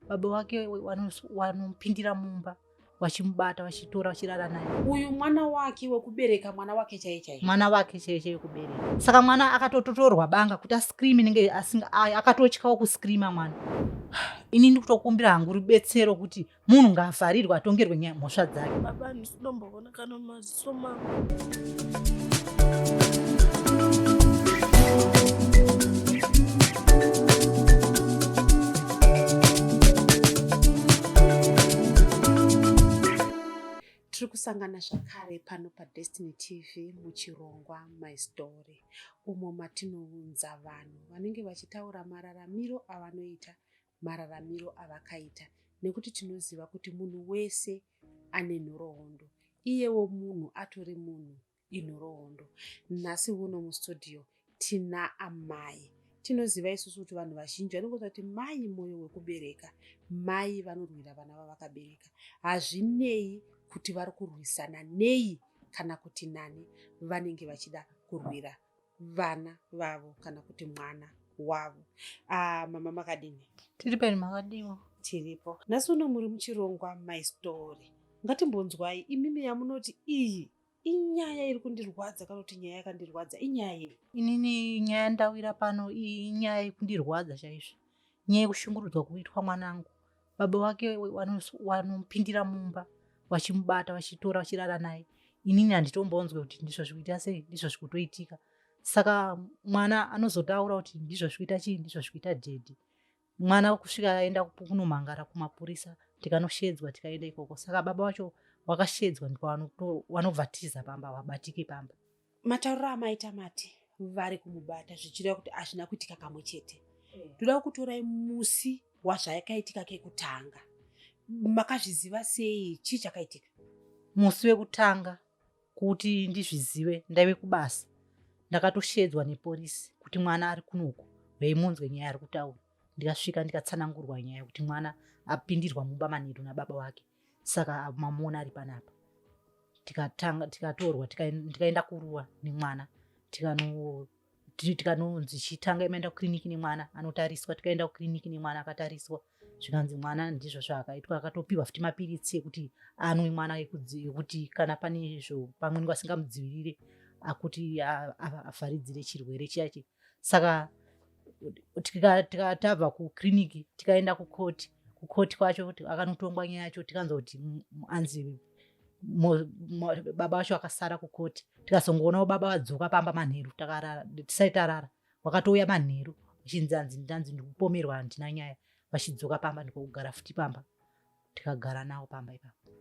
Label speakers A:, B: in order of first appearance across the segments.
A: Baba wake wanomupindira mumba vachimubata vachitora vachirara naye.
B: Uyu mwana wake wekubereka, mwana wake chaiye chaiye?
A: Mwana wake chaiye chaiye kubereka. Saka mwana akatototorwa banga kuti ascream, inenge akatotyawo kuscreama mwana. Ini ndikutokumbira hangu rubetsero kuti munhu ngaavharirwe atongerwe nyaya mhosva dzake.
C: Baba handisi kutomboona kana maziso mangu.
B: Tiri kusangana zvakare pano paDestiny TV muchirongwa My Story, umo matinounza vanhu vanenge vachitaura mararamiro avanoita, mararamiro avakaita, nekuti tinoziva kuti munhu wese ane nhoroondo. Iyewo munhu atori munhu inhoroondo. Nhasi uno mustudio tina amai. Tinoziva isusu kuti vanhu vazhinji vanongotaura kuti mai moyo wekubereka, mai vanorwira vana vavakabereka. Hazvinei kuti vari kurwisana nei kana kuti nani, vanenge vachida kurwira vana vavo kana kuti mwana wavo. Mama makadini?
A: Tiri peni, makadiwa?
B: Tiripo. Nhasi uno muri muchirongwa My Story. Ngatimbonzwai imimi yamunoti iyi inyaya iri kundirwadza kana kuti nyaya yakandirwadza, inyaya yei?
A: Inini nyaya ndawira pano iyi inyaya yekundirwadza chaizvo. Nyaya yekushungurudzwa kuitwa mwanangu. Baba wake wanomupindira mumba vachimubata vachitora vachirara naye. Inini handitombonzwe kuti ndizvo zvikuita sei, ndizvo zvikutoitika. Saka mwana anozotaura kuti ndizvo zvikuita chii, ndizvo zvikuita dhedhi. Mwana kusvika aenda kunomhangara kumapurisa, tikanoshedzwa tikaenda ikoko. Saka baba vacho wakashedzwa ndipo vanobva tiza pamba, vabatike pamba.
B: Matauriro amaita mati vari kumubata zvichireva kuti hazvina kuitika kamwe chete. Ndoda kutorai musi wazvakaitika kekutanga. Makazviziva sei? Chii chakaitika?
A: Musi wekutanga kuti ndizvizive ndaive kubasa. Ndakatoshedzwa nepolisi kuti mwana ari kunoku, veimunzwe nyaya ari kutaura. Ndikasvika ndikatsanangurwa nyaya yekuti mwana apindirwa mumba manheru nababa wake. Saka mamuona ari panapa. Tikatanga tikatorwa tikaenda kuruwa nemwana, tikanonzi chitanga imaenda kukiriniki nemwana anotariswa. Tikaenda kukiriniki nemwana akatariswa, zvikanzi mwana ndizvo zvaakaitwa. Akatopiwa futi mapiritsi ekuti anwe mwana, ekuti kana pane izvo pamweni vasingamudzivirire akuti avharidzire chirwere chiyachi. Saka tabva kukiriniki tikaenda kukoti. Kukoti kwacho akanotongwa nyaya yacho, tikanzwa kuti anzi baba vacho akasara kukoti. Tikazongoonawo baba vadzoka pamba manheru, takarara tisati tarara. Wakatouya manheru vachinzi anzi ndanzi ndikupomerwa handina nyaya. Vachidzoka pamba ndikogara futi pamba, tikagara navo pamba ipapo.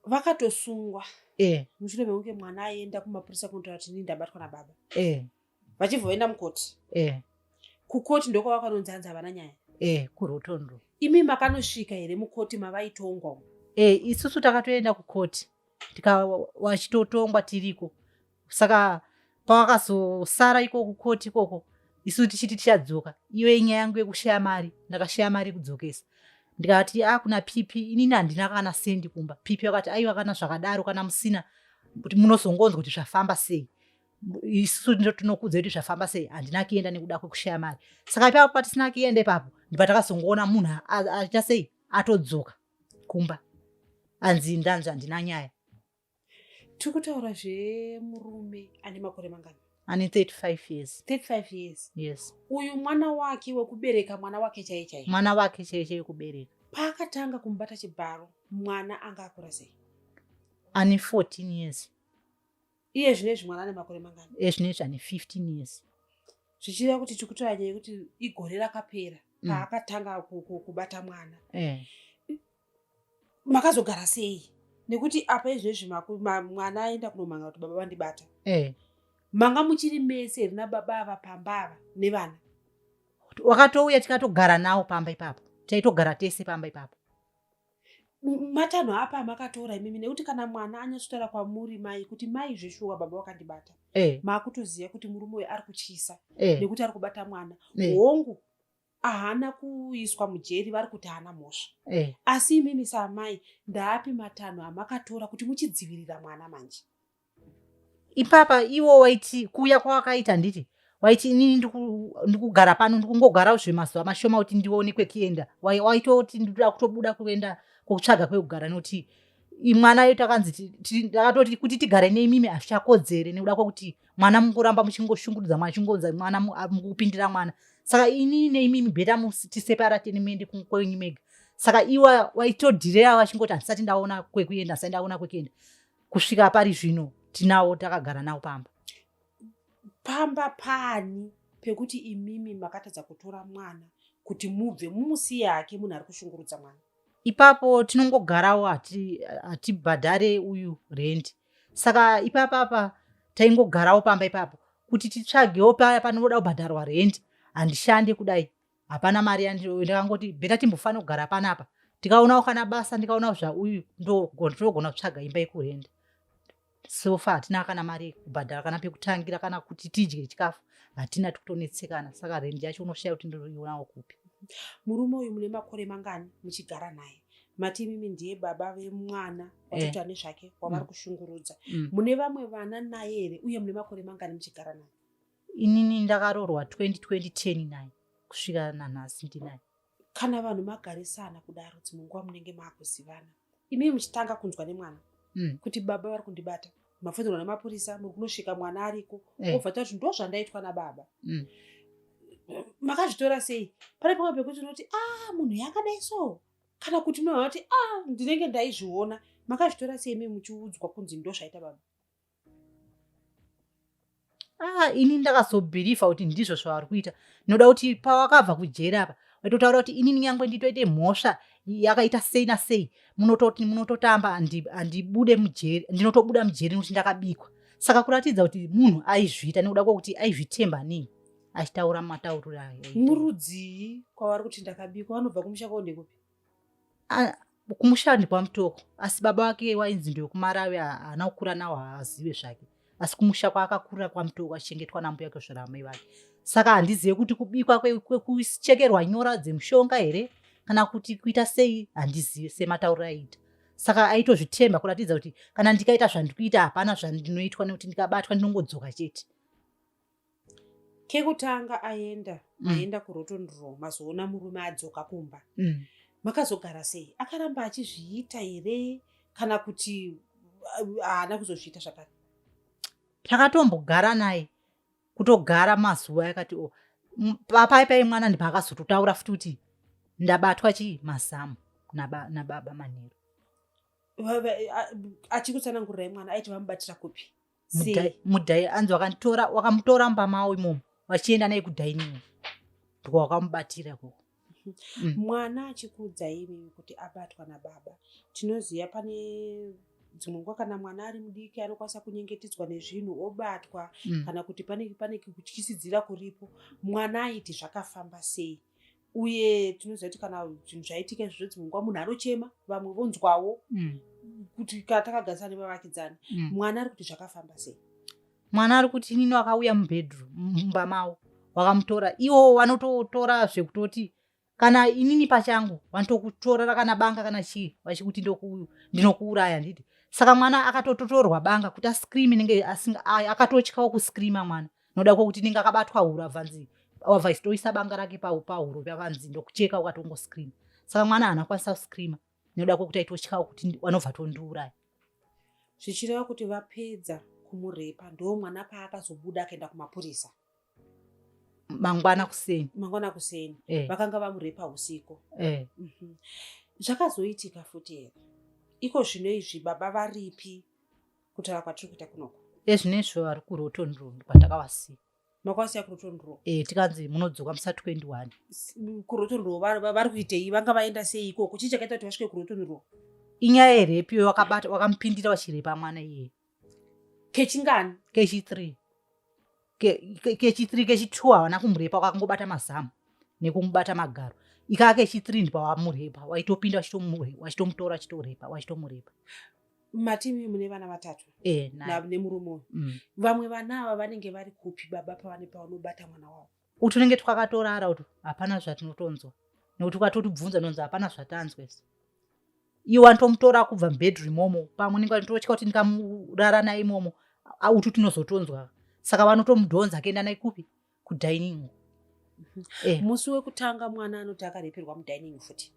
B: Vakatosungwa mushure mekunge mwana aenda kumapurisa kunotaura kuti ndini ndabatwa nababa. Vachibva vaenda mukoti. Kukoti ndokwavakanonzi hanzi havana nyaya.
A: Kurotondo.
B: Imi makanosvika here mukoti mavaitongwa umu?
A: Isusu takatoenda kukoti vachitotongwa tiriko. Saka pavakazosara ikoko kukoti ikoko, isu tichiti tichadzoka, iyo inyaya yangu yekushaya mari. Ndakashaya mari yekudzokesa, ndikati kuna PP inini handina kana sendi kumba. PP vakati aiwa, kana zvakadaro kana musina kuti munozongonzwa kuti zvafamba sei, isusu tinokudza kuti zvafamba sei. Handina kuenda nekuda kwekushaya mari. Saka ipapo patisina kuenda ipapo ndipatakazongoona munhu aita sei, atodzoka kumba, anzi ndanzi handina nyaya.
B: Tiri kutaura zvemurume ane makore mangani?
A: Ane 35 years.
B: 35 years?
A: Yes.
B: Uyu mwana wake wekubereka, mwana wake chaiye chaiye?
A: Mwana wake chaiye chaiye kubereka.
B: Paakatanga kumubata chibharo mwana anga akura sei?
A: Ane 14 years.
B: Iye zvinezvi mwana ane makore mangani?
A: Iye zvinezvi ane 15 years.
B: Zvichireva kuti tiri kutaura nyaya yekuti igore rakapera paakatanga kubata mwana. Makazogara sei? Nekuti apa izvezvi mwana aenda kunomhanga kuti baba vandibata. Manga muchiri mese here nababa ava pamba ava nevana?
A: Wakatouya tikatogara nawo pamba ipapo. Taitogara tese pamba ipapo.
B: Matanho apa amakatora imimi, nekuti kana mwana anyatsotaura kwamuri mai kuti mai zveshuwa baba vakandibata, maakutoziva kuti murume uyu ari kutyisa nekuti ari kubata mwana. Hongu, ahana kuiswa mujeri, vari kuti haana mhosva. Asi imimi saamai, ndaapi matanho amakatora kuti muchidzivirira mwana manje?
A: Ipapa iwo waiti kuuya kwawakaita, handiti Waiti inini ndikugara pano, ndikungogara zvemazuva mashoma kuti ndione kwekuenda. Waitoti ndikuda kutobuda kuenda kokutsvaga kwekugara, nekuti mwana yo takanzi ndakatoti kuti tigare neimimi hazvichakodzere, nekuda kwekuti mwana mungoramba muchingoshungurudza mwana, chingonza mwana mukupindira mwana. Saka inini neimimi better tiseparate, muende kwenyu mega. Saka iwa waitodhireya vachingoti handisati ndaona kwekuenda, handisati ndaona kwekuenda, kusvika pari zvino tinawo, takagara nawo pamba.
B: Pamba pani pekuti imimi makatadza kutora mwana kuti mubve mumusiye hake munhu ari kushungurudza mwana?
A: Ipapo tinongogarawo, hatibhadhare uyu rendi. Saka ipapapa taingogarawo pamba ipapo kuti titsvagewo paya panoda kubhadharwa rendi. Handishande kudai, hapana mari. Ndakangoti better timbofanira kugara panapa, tikaonawo kana basa, ndikaonawo zvauyu, ndogona kutsvaga imba yekurenda. So far hatina kana mari yekubhadhara, kana pekutangira, kana kuti tidye chikafu hatina, tikutonetsekana. Saka rendi yacho unoshaya kuti ndoionawo kupi.
B: Murume uyu mune makore mangani muchigara naye? Mati imimi ndiye baba vemwana watoita nezvake wavari kushungurudza. Mune vamwe vana naye here, uye mune makore mangani muchigara naye?
A: Inini ndakaroorwa 2010 naye, kusvika nanhasi ndinaye.
B: Kana vanhu magarisana kudaro, dzimwe nguva munenge maakuzivana. Imimi muchitanga kunzwa nemwana kuti baba vari kundibata, mafonerwa nemapurisa, muri kunosvika mwana ariko, obva tati ndo zvandaitwa nababa, makazvitora sei? Pane pamwe pekuti unoti, "A, munhu yakadai so," kana kuti munhu vanoti, "A, ndinenge ndaizviona." Makazvitora sei imi muchiudzwa kunzi ndo zvaita baba?
A: Ah, ini ndakazobhirivha kuti ndizvo zvavari kuita. Ndinoda kuti pawakabva kujeri apa waitotaura kuti inini nyangwe nditoite mhosva yakaita sei nasei, munototi munototamba, handibude mujeri, ndinotobuda mujeri nekuti ndakabikwa. Saka kuratidza kuti munhu aizviita nekuda kwokuti aizvitemba nei achitaura matauriro ayo.
B: Murudzii kwavari kuti ndakabikwa? Vanobva kumusha kwao ndekupi?
A: Ah, kumusha ndekwaMutoko, asi baba vake wainzi ndewekuMarawi. Haana kukura nawo, haazive zvake, asi kumusha kwaakakura kwaMutoko, achichengetwa nambuya kusvira amai vake. Saka handizive kuti kubikwa kwekuchekerwa nyora dzemushonga here kana kuti kuita sei, handizive sematauriro aiita. Saka aitozvitemba kuratidza kuti kana ndikaita zvandikuita hapana zvandinoitwa, nekuti ndikabatwa ndinongodzoka chete.
B: Kekutanga aenda, aenda kuRotten Row, mazoona murume adzoka kumba, makazogara sei? Akaramba achizviita here kana kuti haana kuzozviita zvakare?
A: Takatombogara naye, kutogara mazuva yakati o papai pai mwana ndipaakazototaura futi kuti ndabatwa chii mazamu nababa manheru.
B: Achikutsanangurirai mwana aiti vamubatira kupi?
A: Sei? Mudhai anzi wakanditora, wakamutora mumba mavo imomo, vachienda naye kudining, ndiko wakamubatira ikoko.
B: Mwana achikuudzai imimi kuti abatwa nababa, tinoziva pane dzimwe nguva kana mwana ari mudiki anokwanisa kunyengetedzwa nezvinhu obatwa, kana kuti pane kutyisidzira kuripo. Mwana aiti zvakafamba sei? Uye tinoziva kuti kana zvinhu zvaitika izvozvo, dzimwe nguva munhu anochema, vamwe vonzwawo kuti kana takagarisana nevavakidzani. Mwana ari kuti zvakafamba sei?
A: Mwana ari kuti inini wakauya mubedroom mumba mavo, wakamutora. Iwo vanototora zvekutoti kana inini pachangu vanotokutorera kana banga kana chii, vachikuti ndinokuuraya nditi. Saka mwana akatototorwa banga kuti ascream, inenge akatotyawo kuscreama mwana noda kwokuti inenge akabatwa huro, abvanzi wabva isitoisa banga rake pahuro, pavanzi ndokucheka ukatongoscreama. Saka mwana haana kukwanisa kuscreama noda kwokuti aitotyawo kuti vanobva tondiuraya.
B: Zvichireva kuti vapedza kumurepa ndo mwana paakazobuda akaenda kumapurisa?
A: Mangwana kuseni.
B: Mangwana kuseni?
A: Eh.
B: Vakanga vamurepa usiku?
A: Eh.
B: Zvakazoitika futi here iko zvino izvi? Baba varipi kutaura kwatiri kuita kunoko?
A: Ezvinezvo vari kuRotten Row, kwatakavasiya.
B: Makavasiya kuRotten Row?
A: E, tikanzi munodzoka musa 21.
B: KuRotten Row vari kuitei? Vanga vaenda sei ikoko? Chii chakaita kuti vasvike kuRotten Row?
A: Inyaya yerepi, wakabata wakamupindira wachirepa mwana iyeye.
B: Kechingani?
A: Kechi3. Kechi3, kechi2 havana kumurepa, wakangobata mazamu nekumubata magaro. Ikaa kechi3 ndipawamurepa, waitopinda wachitomutora, wachitorepa, wachitomurepa.
B: Matimi mune vana vatatu?
A: E.
B: Nemurume uyu? Vamwe vana ava vanenge vari kupi baba pavane pavanobata mwana wavo?
A: Utunenge twakatorara utu, hapana zvatinotonzwa, nekuti ukatotibvunza nonzi hapana zvatanzwa isu. Iwo anotomutora kubva mubedroom imomo, pamwe nenge ndotya kuti ndikamurara naye imomo, utu tinozotonzwa. Saka vanotomudhonza kuenda naye kupi? Kudining. Eh.
B: Musi wekutanga mwana anoti akarepirwa mudining futi?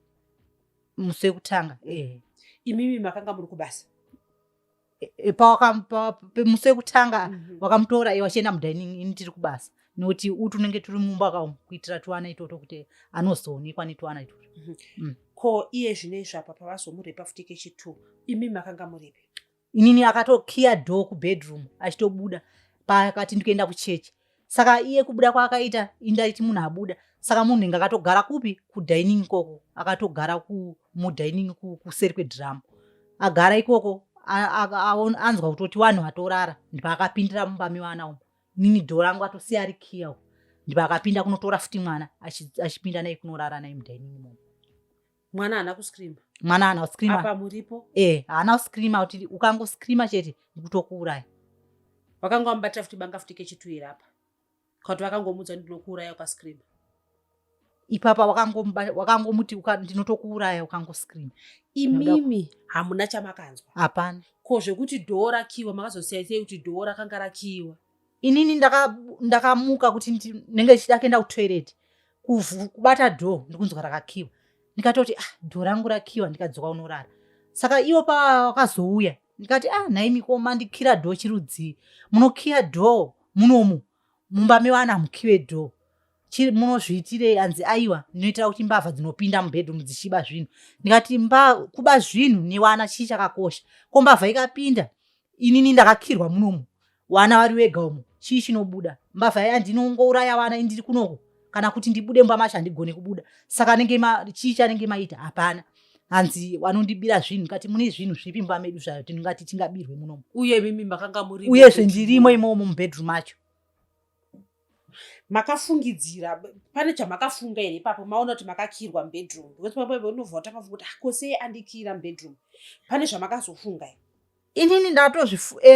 A: Musi wekutanga, eh.
B: Imimi makanga muri kubasa?
A: Musi wekutanga wakamutora wachienda mudining, ini tiri kubasa, nekuti uti unenge turi mumba kaumu kuitira tuwana itoto kuti anozoonekwa netuwana itoto.
B: Ko iye zvino apa pavazomurepa futi kechi2, imi makanga muripi?
A: Inini akatokiya door kubedroom achitobuda paakati ndikuenda kuchechi. Saka iye kubuda kwaakaita, indaiti munhu abuda, saka munhu inge akatogara kupi? Kudining ikoko. Akatogara mudining kuseri kwedhiramu, agara ikoko, anzwa kutoti vanhu vatorara, ndipaakapindira mumba mevana umu. Inini door rangu atosiya ari kiya uko, ndipaakapinda kunotora futi mwana, achipinda naye kunorara naye mudining imomo.
B: Mwana haana kuscreama?
A: Mwana haana kuscreama.
B: Apa muripo?
A: E, haana kuscreama, kuti ukangoscreama chete ndikutokuuraya.
B: Vakanga vamubatira futi banga futi kechi2 apa, kuti vakangomudza ndinokuuraya ukascreama?
A: Ipapa wakangomuti ndinotokuuraya ukangoscreama.
B: Imimi hamuna chamakanzwa?
A: Hapana.
B: Ko zvekuti door rakiwa, makazosiya sei kuti door rakanga rakiwa?
A: Inini ndakamuka kuti ndinenge ndichida kuenda kutoilet, kubata door ndikunzwa rakakiwa, ndikatoti, "Ah, door rangu rakiwa." Ndikadzoka unorara. Saka ivo pavakazouya, ndikati, "Ah, nhaimi, ko mandikira door chirudzii? Munokiya door munomu mumba mevana, hamukiwe door, munozviitirei?" Anzi, "Aiwa, ndinoitira kuti mbavha dzinopinda mubedroom dzichiba zvinhu." Ndikati, "Mba kuba zvinhu newana chii chakakosha? Ko mbavha ikapinda, inini ndakakirwa munomu, wana vari wega umu, chii chinobuda? Mbavha iya ndinongouraya wana indiri kunoko, kana kuti ndibude mumba macho handigoni kubuda. Saka anenge chii chanenge maita? Hapana." Hanzi, "Vanondibira zvinhu." Ndikati, "Mune zvinhu zvipi mumba medu zvayo tingati tingabirwe munomu?"
B: Uye mimi makanga muri?
A: Uyezve ndirimo imomo mubedroom macho.
B: Makafungidzira, pane chamakafunga here ipapo maona kuti makakirwa mubedroom? Because papo unobva watanga kufunga kuti, "Ah, ko sei andikira mubedroom?" Pane zvamakazofunga here?
A: Inini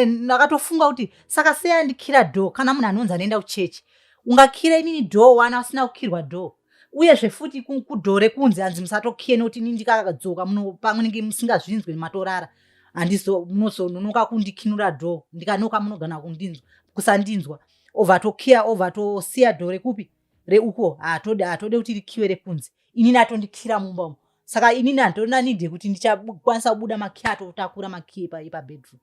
A: ndakatofunga kuti saka sei andikira door? Kana munhu anonzi anoenda kuchechi, ungakira inini door, wana asina kukirwa door? Uyezve futi kudoor rekunze hanzi musatokiye, nekuti inini ndikadzoka muno pamunenge musingazvinzwe, matorara, handizo munozononoka kundikinura door. Ndikanoka munogana kundinzwa kusandinzwa. Obva tokiya, obva tosiya door rekupi? Reuko. Hatode, hatode kuti rikiwe rekunze. Inini atondikira mumba umu, saka inini handina need yekuti ndichakwanisa kubuda, makiyi atotakura makiyi epabedroom.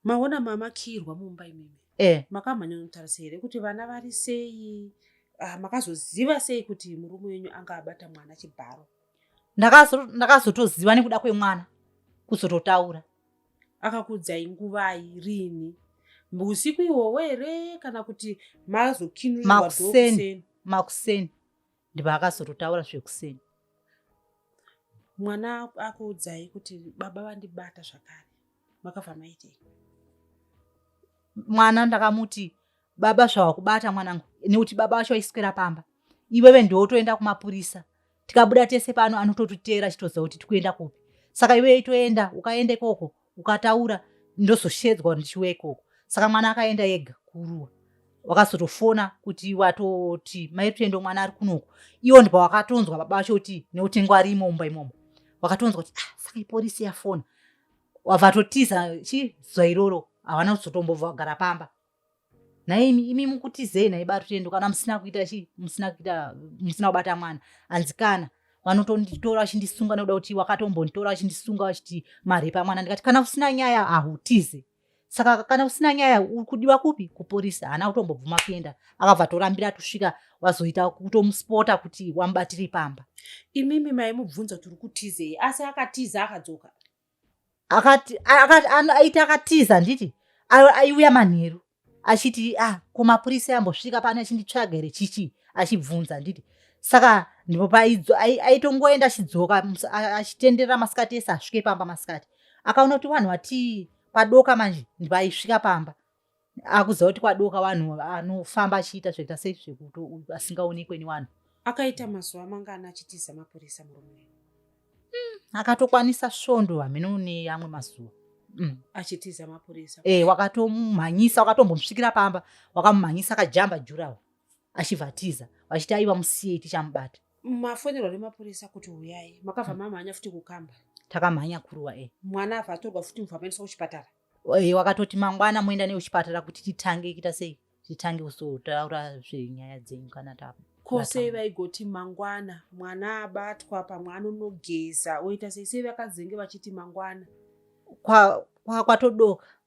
B: Maona mamakirwa mumba imimi?
A: Eh.
B: Makamhanyonotarisa here kuti vana vari sei? Ah, makazoziva sei kuti murume wenyu anga abata mwana chibharo?
A: Ndakazotoziva nekuda kwemwana kuzototaura.
B: Akakudzai nguvai, rini? Usiku ihwohwo here kana kuti mazokinurirwa?
A: Makuseni. Makuseni ndibva akazototaura zvekuseni.
B: Mwana akuudzai kuti baba vandibata zvakare, makabva maitei?
A: Mwana ndakamuti, "Baba zvawakubata mwanangu, nekuti baba vacho vaiswera pamba, iwewe ndotoenda kumapurisa. Tikabuda tese pano anototiteera achitoziva kuti tikuenda kupi. Saka iwewe itoenda, ukaenda ikoko ukataura, ndozoshedzwa ndichiuya ikoko." Saka mwana akaenda ega kuruwa. Wakazotofona kuti watoti mai Rutendo mwana ari kunoko. Iwo ndipo wakatonzwa baba vacho kuti nekuti ngwarimo mumba imomo, wakatonzwa kuti, "Ah, saka iporisi yafona." Wavatotiza chi zuva iroro, havana kuzotombobva vagara pamba. "Nhaimi, imi mukutizei nhai baRutendo, kana musina kuita chi musina kuita musina kubata mwana?" Hanzi, "Kana vanotonditora vachindisunga nekuda kuti wakatombonditora vachindisunga vachiti marepa mwana." Ndikati, "Kana usina nyaya hautize. Saka kana usina nyaya uri kudiwa kupi? Kuporisa." Haana kutombobvuma kuenda, akabva torambira tosvika wazoita kutomusipota kuti wamubatiri pamba.
B: Imimi maimubvunza kuti uri kutizei, asi akatiza akadzoka?
A: Akati aiti akatiza, handiti aiuya manheru achiti, "Ah, ko mapurisa ambosvika pano achinditsvaga here?" Chichi achibvunza, handiti? Saka ndipo aitongoenda achidzoka, achitenderera masikati ese, asvike pamba masikati, akaona kuti vanhu vati kwadoka manje, ndipo aisvika pamba akuziva kuti kwadoka, vanhu anofamba achiita zvekuita sei, zvekuti asingaonekwe nevanhu.
B: Akaita mazuva mangani achitiza mapurisa murume wenyu?
A: Akatokwanisa svondo, hameno neamwe mazuva.
B: Achitiza mapurisa?
A: E, wakatomumhanyisa, wakatombomusvikira pamba, wakamumhanyisa akajamba jurawo achibva atiza, vachiti, "Aiwa, musiyei, tichamubata."
B: Mafonerwa nemapurisa kuti uyai, makabva mamhanya futi kukamba?
A: Takamhanya kuruwa, e.
B: Mwana abva atorwa futi, mubva maendeswa kuchipatara?
A: E, wakatoti mangwana moenda nekuchipatara kuti titange kuita sei. Titange kuzotaura zvenyaya dzenyu kana ta
B: Ko sei vaigoti mangwana mwana abatwa pamwe anonogeza oita sei sei vakazenge vachiti mangwana
A: kwatodoka kwa, kwa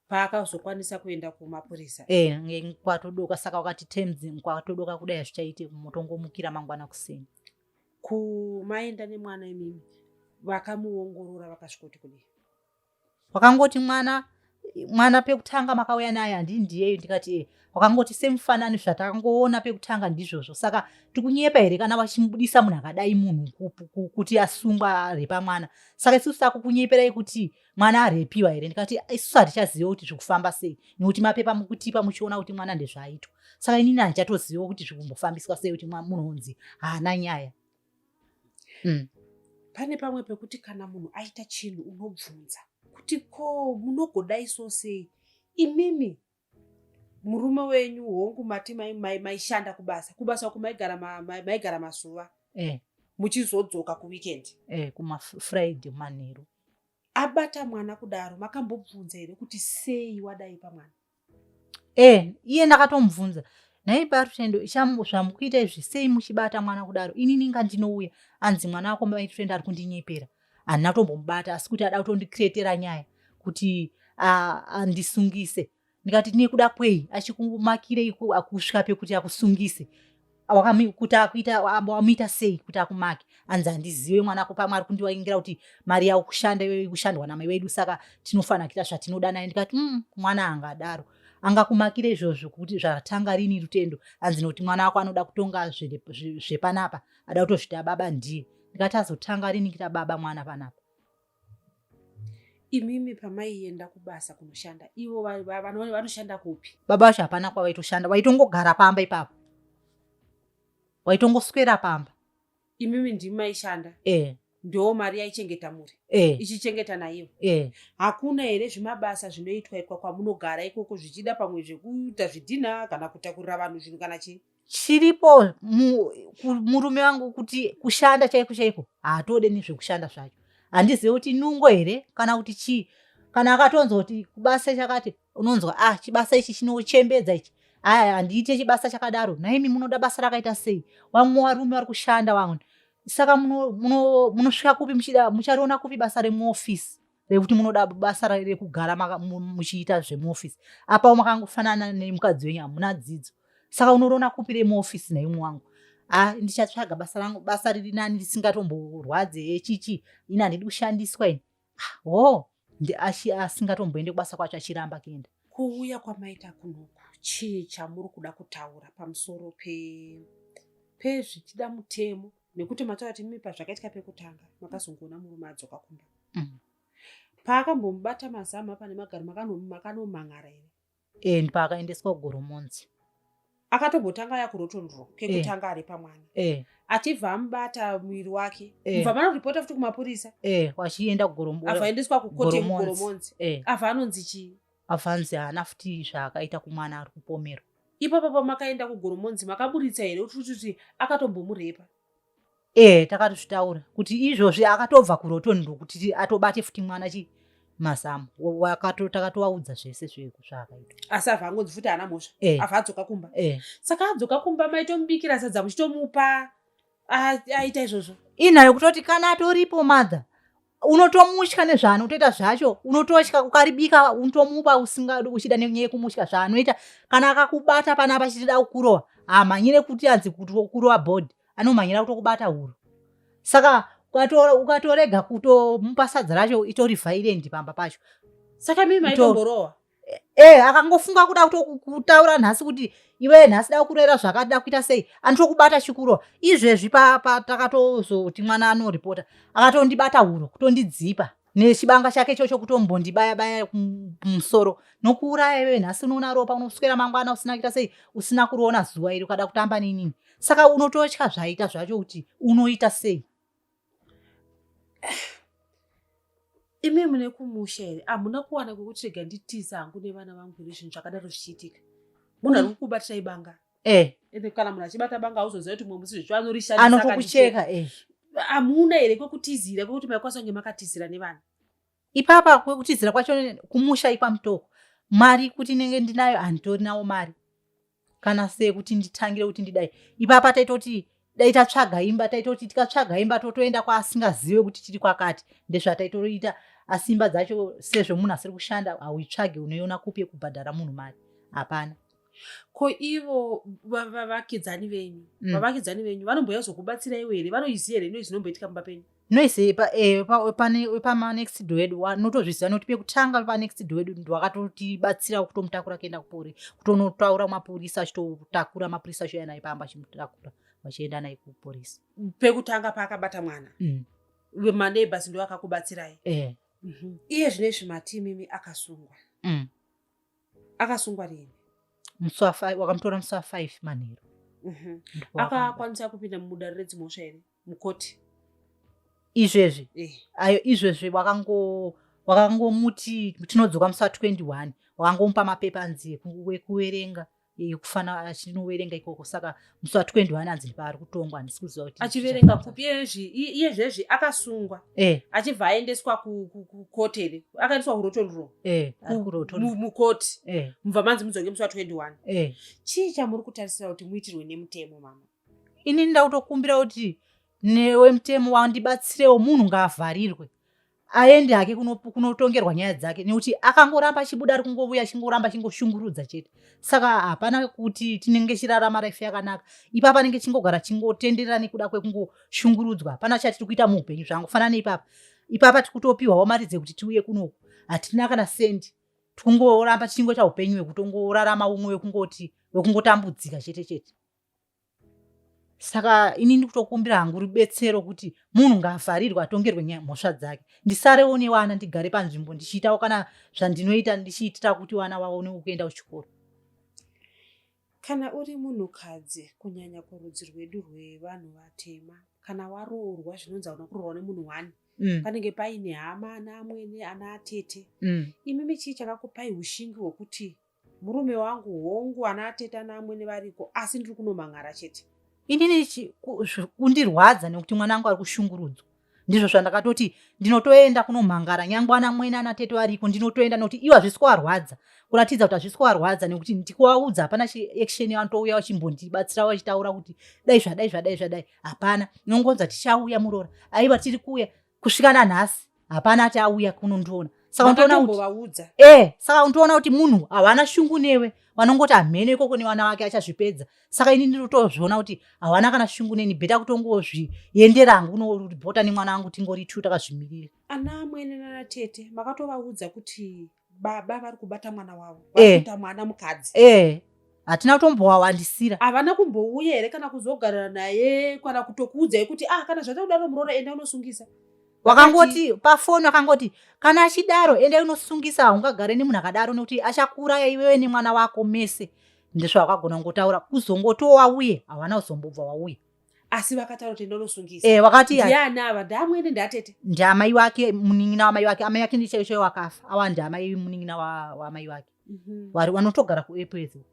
B: paakazokwanisa kuenda kumapurisa
A: e kwatodoka saka wakati terms kwatodoka kudai hazvichaite motongomukira mangwana kuseni
B: kumaenda nemwana imimi vakamuongorora vakasvikoti kudii
A: wakangoti mwana mwana pekutanga makauya naye handii ndiyeyo ndikati e wakangoti semufanani zvatangoona pekutanga ndizvozvo saka tikunyepa here kana vachimubudisa munhu akadai munhu kuti asungwa arepa mwana saka isusu takukunyeperai kuti mwana arepiwa here ndikati isusu hatichaziva kuti zvikufamba sei nekuti mapepa mukutipa muchiona kuti mwana ndezvaaitwa saka inini handichatoziva kuti zvikumbofambiswa sei kuti munhu unzi haana nyaya
B: mm. Pane pamwe pekuti kana munhu aita chinhu unobvunza kuti ko munogodai so sei imimi murume wenyu hongu mati maishanda mai, mai kubasa kubasa uku maigara mai, maigara mazuva
A: eh.
B: Muchizodzoka kuweekend
A: eh, kumafriday manheru
B: abata mwana kudaro makambobvunza here kuti sei wadai pamwana
A: Eh, iye ndakatomubvunza nhai barutendo zvamukuita izvi sei muchibata mwana kudaro inini inga ndinouya anzi mwana wako maitutendo ari kundinyepera handina kutombomubata asi kuti ada kutondikretera nyaya kuti andisungise ndikati nekuda kwei achikumakirei kusvika pekuti akusungise kuti akuita wamuita sei kuti akumake anzi handizive mwana ako pamwe ari kundiwaingira kuti mari yavo kushanda iyoyo ikushandwa namai vedu saka tinofanira kuita zvatinoda naye ndikati mm, mwana angadaro angakumakire izvozvo kuti zvatanga rini rutendo anzi nokuti mwana wako anoda kutonga zvepanapa ada kutozvita baba ndiye ndikati azotanga rini kuita baba mwana panapa
B: Imimi pamaienda kubasa kunoshanda ivo vanoshanda kupi?
A: Baba vacho hapana kwavaitoshanda, vaitongogara pamba ipapo, vaitongoswera pamba.
B: Imimi ndimi maishanda?
A: Eh.
B: Ndo mari yaichengeta mhuri?
A: Eh.
B: Ichichengeta naivo?
A: Eh.
B: Hakuna here zvimabasa zvinoitwa itwa kwamunogara ikoko zvichida pamwe zvekuita zvidhina kana kutakurira vanhu zvinhu kana chii?
A: Chiripo murume wangu kuti kushanda chaiko chaiko haatode nezvekushanda zvacho handizive kuti nungo here kana kuti chii kana akatonzwa kuti kubasa chakati unonzwa ah chibasa ichi chinochembedza ichi aya handiite chibasa chakadaro naimi munoda basa rakaita sei vamwe varume vari kushanda vamwe saka munosvika muno, muno kupi muchida muchariona kupi basa remuofisi rekuti munoda basa rekugara muchiita zvemuofisi apa makangofanana nemukadzi wenyu hamuna dzidzo saka unorona kupi remuofisi naimwe wangu a ah, ndichatsvaga basa rangu basa riri nani risingatomborwadze chichi ini handidi kushandiswa ini ah, ho asingatomboende kubasa kwacho achiramba kuenda
B: kuuya kwamaita kunoku chii chamuri kuda kutaura pamusoro pezvichida mutemo nekuti mataura kuti mimi pazvakaitika pekutanga makazongoona murume adzoka kumba mm. paakambomubata mazamu apa nemagaro makanomhan'ara here
A: and paakaendeswa kugoromonzi
B: akatombotanga aya kurotondro kekutanga eh. ari pamwana
A: eh.
B: achibva amubata muviri wake eh. mubva manoripota futi kumapurisa
A: vachienda kugoromonzi
B: abva aendeswa kukoti yekugoromonzi abva anonzi chii
A: abva anzi haana futi zvaakaita kumwana ari kupomerwa
B: Ipapo pamakaenda kuGoromonzi makaburitsa here kuti akatombomurepa?
A: Eh, takatozvitaura kuti izvozvi akatobva kurotondo kuti atobate futi mwana chi mazamu takatovaudza zvese zvaakaita
B: asi abva angonzi futi haana mhosva eh. abva adzoka kumba
A: eh.
B: saka adzoka kumba maitomubikira sadza muchitomupa aita izvozvo
A: inayo kutoti kana atoripo mother unotomutya nezvaanotoita zvacho unototya ukaribika unotomupa usingadi uchida nenyaya yekumutya zvaanoita kana akakubata panapa achitida kukurova haamhanyire kuti anzi kurova bhodhi anomhanyira kutokubata huro saka ukatorega kutomupa sadza racho itori violent pamba pacho
B: saka mimi maitomborowa
A: Eh, akangofunga kuda kutaura nhasi kuti iwe nhasi da kurera zvakati da kuita sei anotokubata chikuro izvezvi patakatozoti mwana anoripota akatondibata huro kutondidzipa nechibanga chake ichocho kutombondibaya baya musoro nokuuraya iwe nhasi unoona ropa unoswera mangwana usina kuita sei usina kuroona zuva iri ukada kutamba nenini saka unototya zvaita zvacho kuti unoita sei
B: Imi mune kumusha here? Hamuna kuwana kwekuti rega nditiza hangu nevana vangu here zvinhu zvakadaro zvichiitika? Munhu ari kukubatirai banga.
A: Eh.
B: Ende kana munhu achibata banga hauzoziva kuti mumwe musi zvecho anorishandisa
A: Anotokucheka eh.
B: Hamuna here kwekutizira kwekuti maikwanisa kunge makatizira nevana?
A: Ipapa kwekutizira kwacho kumusha ikwamutoko. Mari kuti inenge ndinayo handitorinawo mari kana sei kuti nditangire kuti ndidai ipapa taitoti dai tatsvaga imba taitoti tikatsvaga imba totoenda kwaasingazive kuti tiri kwakati ndezvataitoita asi imba dzacho sezvo munhu asiri kushanda hauitsvage unoiona kupi yekubhadhara munhu mari hapana
B: ko ivo vavakidzani venyu mm. vavakidzani venyu vanombouya kuzokubatsiraiwo here vanoiziva here noise inomboitika mumba penyu
A: noise eh, panext door edu vanotozviziva nokuti pekutanga panext door edu ndwakatotibatsira kutomutakura kuenda kupori kutonotaura mapurisa achitotakura mapurisa achiuya naye pamba achimutakura vachienda naye kuporisi
B: pekutanga paakabata mwana mm. maneighbors ndo akakubatsirai eh. mm -hmm. iye zvino izvi mati imimi akasungwa mm. Akasungwa rini?
A: Musi wa 5 wakamutora musi wa 5 manheru.
B: Mhm. Akakwanisa kupinda mudare redzimhosva here? Mukoti.
A: Izvezvi. Eh. Ayo izvezvi wakango wakangomuti tinodzoka musi wa 21 wakangomupa mapepa anzi ekuverenga yekufana achinoverenga ikoko saka musi wa 21 anzi paari kutongwa handisi kuziva kuti
B: achiverenga kupi iye zvezvi akasungwa eh. achibva aendeswa kukoti here akaendeswa kurotonro eh, mukoti eh. mubva manzi mudzoke musi wa 21 eh. Chii chamuri kutarisira kuti muitirwe nemutemo mama?
A: Ini nda kutokumbira kuti newe mutemo wandibatsirewo munhu ngaavharirwe aende hake kunotongerwa nyaya dzake nekuti akangoramba achibuda ari kungovuya achingoramba achingoshungurudza chete saka hapana kuti tinenge chirarama life yakanaka ipapa anenge chingogara chingotenderera nekuda kwekungoshungurudzwa hapana chatiri kuita muupenyu zvangofanana neipapa ipapa tikutopiwawo mari dzekuti tiuye kunoku hatina kana sendi tikungoramba tichingoita upenyu hwekutongorarama umwe wekungoti wekungotambudzika chete chete saka ini ndikutokumbira hangu rubetsero kuti munhu ngaavharirwe atongerwe mhosva dzake ndisarewo nevana ndigare panzvimbo ndichiitawo kana zvandinoita ndichiitira kuti vana vaone kuenda kuchikoro.
B: Kana uri munhukadzi kunyanya kurudzi rwedu rwevanhu vatema kana waroorwa zvinonzi hauna kuroorwa nemunhu one mm. panenge paine hama ana amwene ana atete mm. Imimi chii chakakupai ushingi hwekuti murume wangu hongu ana atete ana amwene variko asi ndiri kunomhan'ara chete?
A: Inini kundirwadza nekuti mwana wangu ari kushungurudzwa ndizvo zvandakatoti ndinotoenda kunomhangara nyangwe ana mwene ana tete variko ndinotoenda nekuti iwo hazvisi kuvarwadza kuratidza kuti hazvisi kuvarwadza nekuti ndikuvaudza hapana action vanotouya vachimbondibatsira vachitaura kuti dai zvadai zvadai zvadai hapana nongonza tichauya muroora aiwa tiri kuuya kusvika nanhasi hapana ati auya kunondiona saka unotoona
B: kuti
A: eh saka unotoona kuti munhu hawana shungu newe vanongoti hamheno ikoko nevana vake achazvipedza saka ini ndinotozviona kuti hawana kana shungu neni bheta kutongozviendera hangu unoribhota nemwana wangu tingori two takazvimirira.
B: Ana amwene nana tete makatovaudza kuti baba vari kubata mwana wavo eh. varikuita mwana mukadzi
A: eh hatina kutombowawandisira
B: havana kumbouya here kana kuzogarira naye kana kutokuudzai kuti ah kana zvaita kudaro muroora enda unosungisa
A: wakangoti pafoni wakangoti kana achidaro enda unosungisa haungagare nemunhu akadaro nekuti achakuuraya iwewe nemwana wako mese ndizvo wakagona kungotaura kuzongotiwo wauye hawana kuzombobva wauya
B: asi vakataura kuti ndonosungisa
A: eh wakati
B: ndiani ava ndaamwene ndatete
A: ndiamai wake munin'ina wamai wake amai wake ndichaiyo chaiyo wakafa awa ndiamai munin'ina wamai wake mm-hmm. wari wanotogara kuepwezi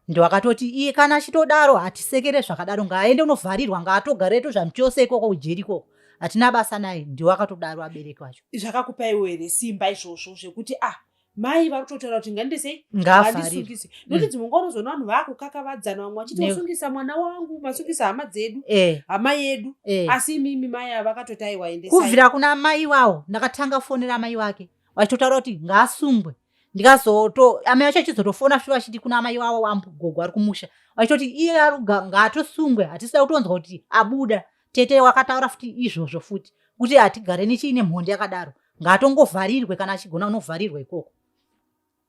A: ndowakatoti iye kana achitodaro hatisekere zvakadaro ngaaende unovharirwa ngaatogareto zvamuchose ikoko kujeri ikoko hatina basa naye ndiwo akatodaro abereki vacho
B: zvakakupaiwo here simba izvozvo zvekuti ah mai vari kutotaura kuti ngandisei
A: ngandisungise
B: nokuti dzimwe nguva unozoona vanhu vaakukakavadzana vamwe vachiti wasungisa mwana wangu masungisa hama dzedu eh. hama yedu eh. asi imimi mai ava vakatoti aiwa
A: endesai kubvira kuna mai wawo ndakatanga kufonera mai wake vachitotaura kuti ngaasungwe ndikazoto amai vacho achizotofona futi vachiti kuna amai wavo wamgogo ari kumusha vachitoti iye aruga ngaatosungwe hatisida kutonzwa kuti abuda tete wakataura futi izvozvo futi kuti hatigare nechiine mhondi yakadaro ngaatongovharirwe kana achigona unovharirwa ikoko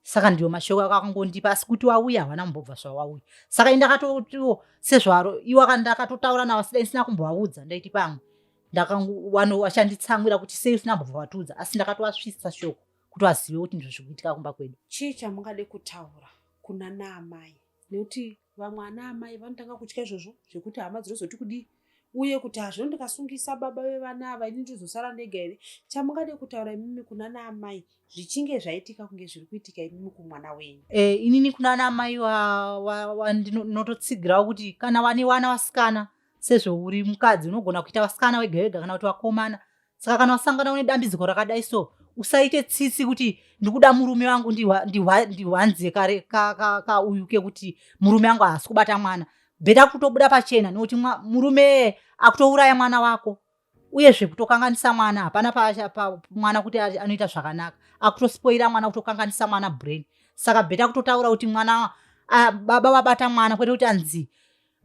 A: saka ndiyo mashoko akakangondipa asi kuti wauya havana kumbobva zvawauya saka indakatotiwo sezvaro iwo ndakatotaura navo asi dai ndisina kumbovaudza ndaiti pamwe ndakawachanditsamwira kuti sei usina kumbobva watiudza asi ndakatovasvitsa shoko kuti vazive kuti ndizvo zviri kuitika kumba kwedu.
B: Chii chamungade kutaura kuna naamai nekuti vamwe ana amai vanotanga kutya izvozvo zvekuti hama dzinozoti kudii uye kuti hazvino ndikasungisa baba vevana ava ini ndozosara ndega here chamungade kutaura imimi kuna naamai zvichinge zvaitika kunge zviri kuitika imimi kumwana wenyu
A: e, inini kuna naamai wandinototsigirawo kuti kana wane wana vasikana sezvo uri mukadzi unogona kuita vasikana wega wega kana kuti vakomana saka kana wasangana une dambidziko rakadai so Usaite tsitsi kuti ndikuda murume wangu ndihwanze kare kauyu kekuti murume wangu haasi kubata mwana. Bheta kutobuda pachena nekuti murume akutouraya mwana wako, uyezve kutokanganisa mwana. Hapana pa mwana kuti anoita zvakanaka, akutospoira mwana, kutokanganisa mwana brain. Saka better kutotaura kuti mwana baba vabata mwana, kwete kuti anzi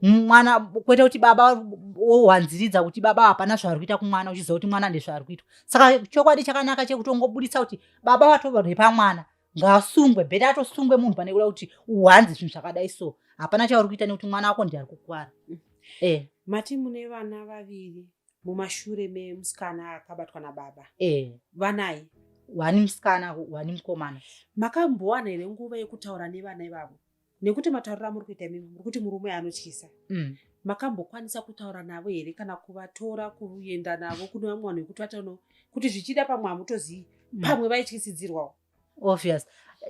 A: mwana, kwete kuti baba wohwanziridza kuti baba hapana zvaari kuita kumwana, uchiziva kuti mwana ndezvaari kuitwa. Saka chokwadi chakanaka chekutongobudisa kuti baba vatorepa mwana ngaasungwe. Better atosungwe munhu pane kuda kuti uhwanze zvinhu zvakadai. So hapana chauri kuita nekuti mwana wako ndiari kukwara.
B: Mati mune vana vaviri mumashure memusikana akabatwa nababa?
A: Eh.
B: Vanai?
A: Wani musikana, wani mukomana.
B: Makambowana here nguva yekutaura nevana ivavo? Nekuti matauriro amuri kuita imimi, muri kuti murume anotyisa. Makambokwanisa kutaura navo here, kana kuvatora kuenda navo kune vamwe vanhu vekuti vatono kuti zvichida pamwe hamutozivi, pamwe vaityisidzirwawo?
A: Obvious.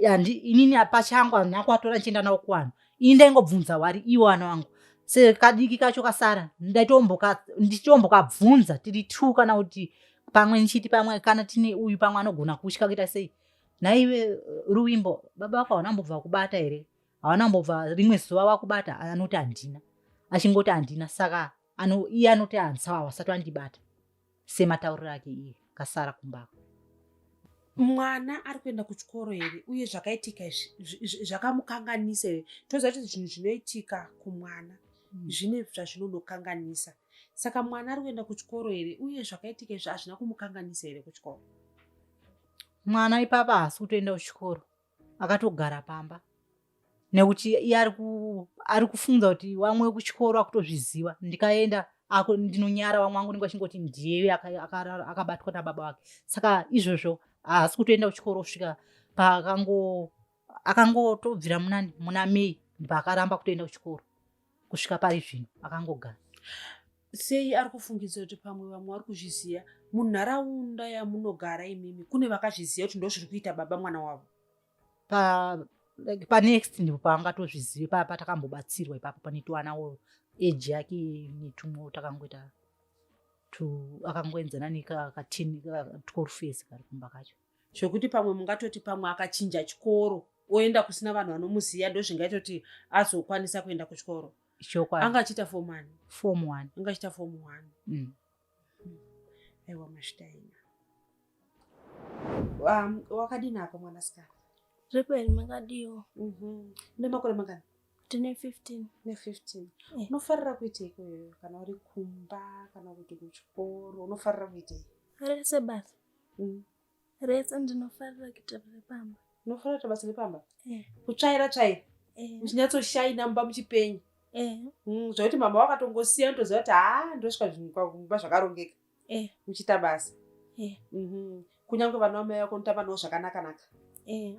A: Handi inini pachangu handina kuvatora ndichienda navo kuvanhu. Ini ndaingobvunza wari iwo vana vangu, sekadiki kacho kasara ndichitombokabvunza tiri two, kana kuti pamwe ndichiti pamwe kana tine uyu, pamwe anogona kutya kuita sei. Naiwe Ruwimbo, baba vako hawana mbobva kubata here? Hawana mbobva rimwe zuva vakubata? Anoti handina, achingoti handina. Saka iye anoti handisawa, vasati vandibata, sematauriro ake iye kasara kumbako.
B: Mwana ari kuenda kuchikoro here? Uye zvakaitika izvi zvakamukanganisa here? Toziva kuti zvinhu zvinoitika kumwana zvine zvazvinonokanganisa. Saka mwana ari kuenda kuchikoro here? Uye zvakaitika izvi hazvina kumukanganisa here kuchikoro?
A: Mwana ipapa haasi kutoenda kuchikoro, akatogara pamba nekuti iye ari kufunga kuti vamwe kuchikoro akutozviziva, ndikaenda ndinonyara, vamwe vangu nenge vachingoti ndiye akabatwa nababa vake. Saka izvozvo haasi kutoenda kuchikoro kusvika paakango akangotobvira munani muna May, paakaramba kutoenda kuchikoro kusvika pari zvino akangogara.
B: Sei ari kufungidzira kuti pamwe vamwe vari kuzviziva? Munharaunda yamunogara imimi, kune vakazviziva kuti ndo zviri kuita baba mwana wavo?
A: Pa like, panext ndipo paangatozvizive, patakambobatsirwa ipapo pane twanawo age yake netumwe takangoita akangoenzana neka10 12 years kari kumba kacho.
B: Zvekuti pamwe mungatoti pamwe akachinja chikoro oenda kusina vanhu vanomuziva, ndo zvingaita kuti azokwanisa kuenda kuchikoro?
A: Chokwadi.
B: Anga achiita form one?
A: Form one.
B: Anga achiita form one. Aiwa, mashitaina. Wakadini apa, mwanasikana?
C: Zveperi, makadiwo?
B: Une makore mangani?
C: Ndine 15.
B: Ne 15?
C: Eh.
B: Unofarira kuitei iyoyo kana uri kumba kana kuti kuchikoro? Unofarira kuitei?
C: Rese basa. Rese ndinofarira kuita repamba.
B: Unofarira kuita basa repamba?
C: Eh.
B: Kutsvaira tsvaira?
C: Eh.
B: Muchinyatsoshayina mumba muchipenya?
C: Eh.
B: Zvakuti mama wakatongosiya unotoziva kuti haa, ndosvika zvinhu kumba zvakarongeka?
C: Eh.
B: Uchiita basa?
C: Eh.
B: Kunyange vana vamai vako unotamba navo zvakanaka-naka?
C: Eh.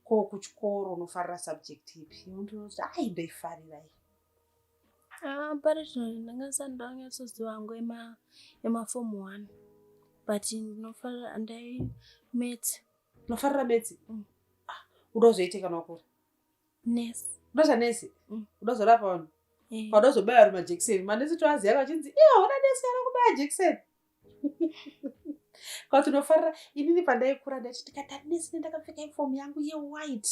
B: Ko kuchikoro unofarira subject ipi? Unototi ai, ndoifarira iyi?
C: Ah, pari zvino ndanga ndisati ndanyatsoziva hangu emaform one, but ndinofarira ndai maths.
B: Unofarira maths?
C: Mm.
B: Ah, uda kuzoitei kana wakura?
C: Nurse.
B: Uda nesi?
C: Mm.
B: Uda kuzorapa vanhu?
C: Eh.
B: Pauda kuzobaya vari majekiseni, manesi toaziva vachinzi iye hauna nesi ari kubaya jekiseni. Kwati unofarira? Inini pandaikura ndaiti ndikaita nesi ndakapfeka uniform yangu yewhite.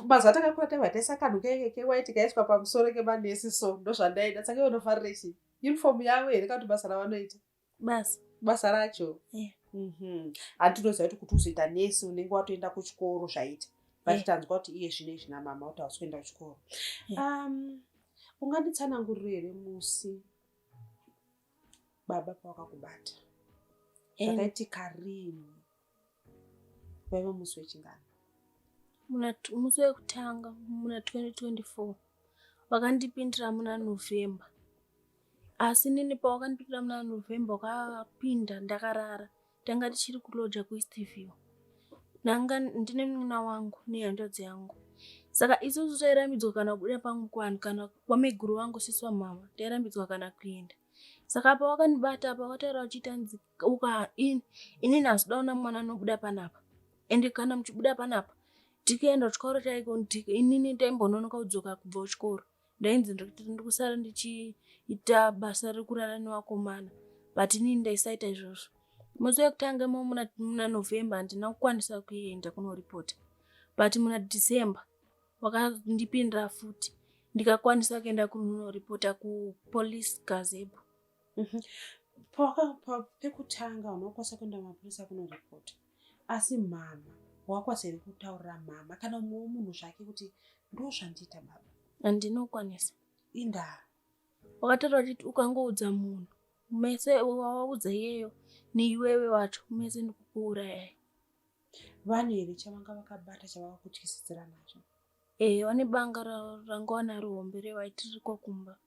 B: Mazuva atakakura taibva taisa kanhu keke kewhite kaiswa pamusoro kemanesi, so ndozvandaida. Saka iwe unofarira chii, uniform yavo here kana kuti basa ravanoita?
C: Basa.
B: Basa racho?
C: Eh.
B: Handi unoziva kuti uzoita nesi unenge watoenda kuchikoro zvaita, but tanzwa kuti iye zvino izvi namama kuti hausi kuenda kuchikoro.
C: Eh.
B: Unganditsanangurire here musi baba pawakakubata?
C: Eh.
B: Zvakaitika rini? Waiva musi wechingani?
C: Musi wekutanga muna 2024, vakandipindira muna November. Asi nini pawakandipindira muna November, wakapinda ndakarara. Tanga tichiri kuloja kuEastview, ndanga ndine munin'ina wangu nehanzvadzi yangu. Saka isusu tairambidzwa kana kubuda pamwe kuvanhu, kana kwamaiguru vangu, sisi vamama, tairambidzwa kana kuenda. Saka pawakandibata apa, wakataura uchiita nzi uka inini handisi kuona mwana anobuda panapa, ende kana muchibuda panapa tikaenda kuchikoro chaiko, inini ndaimbononoka kudzoka kubva kuchikoro, ndainzi ndiri kusara ndichiita basa rekurara nevakomana, but inini ndaisaita izvozvo. Musi wekutanga imo muna November handina kukwanisa kuenda kunoripota but muna December wakandipindira futi ndikakwanisa kuenda kunoripota kupolice gazebo.
B: Pekutanga unokwanisa kuenda kumapurisa kunoripota asi mhama wakwanisa here kutaurira mhama kana umwewo munhu zvake kuti ndozvandiita baba?
C: Handinokwanisa.
B: Indaa?
C: Wakataura uchiti ukangoudza munhu mese wawaudza iyeyo neiwewe wacho mese ndikukuurayai.
B: Vane here chavanga vakabata chavakakutyisidzira nacho?
C: Eh, vane banga ranga wanaro hombe rewaiti ririko kumba.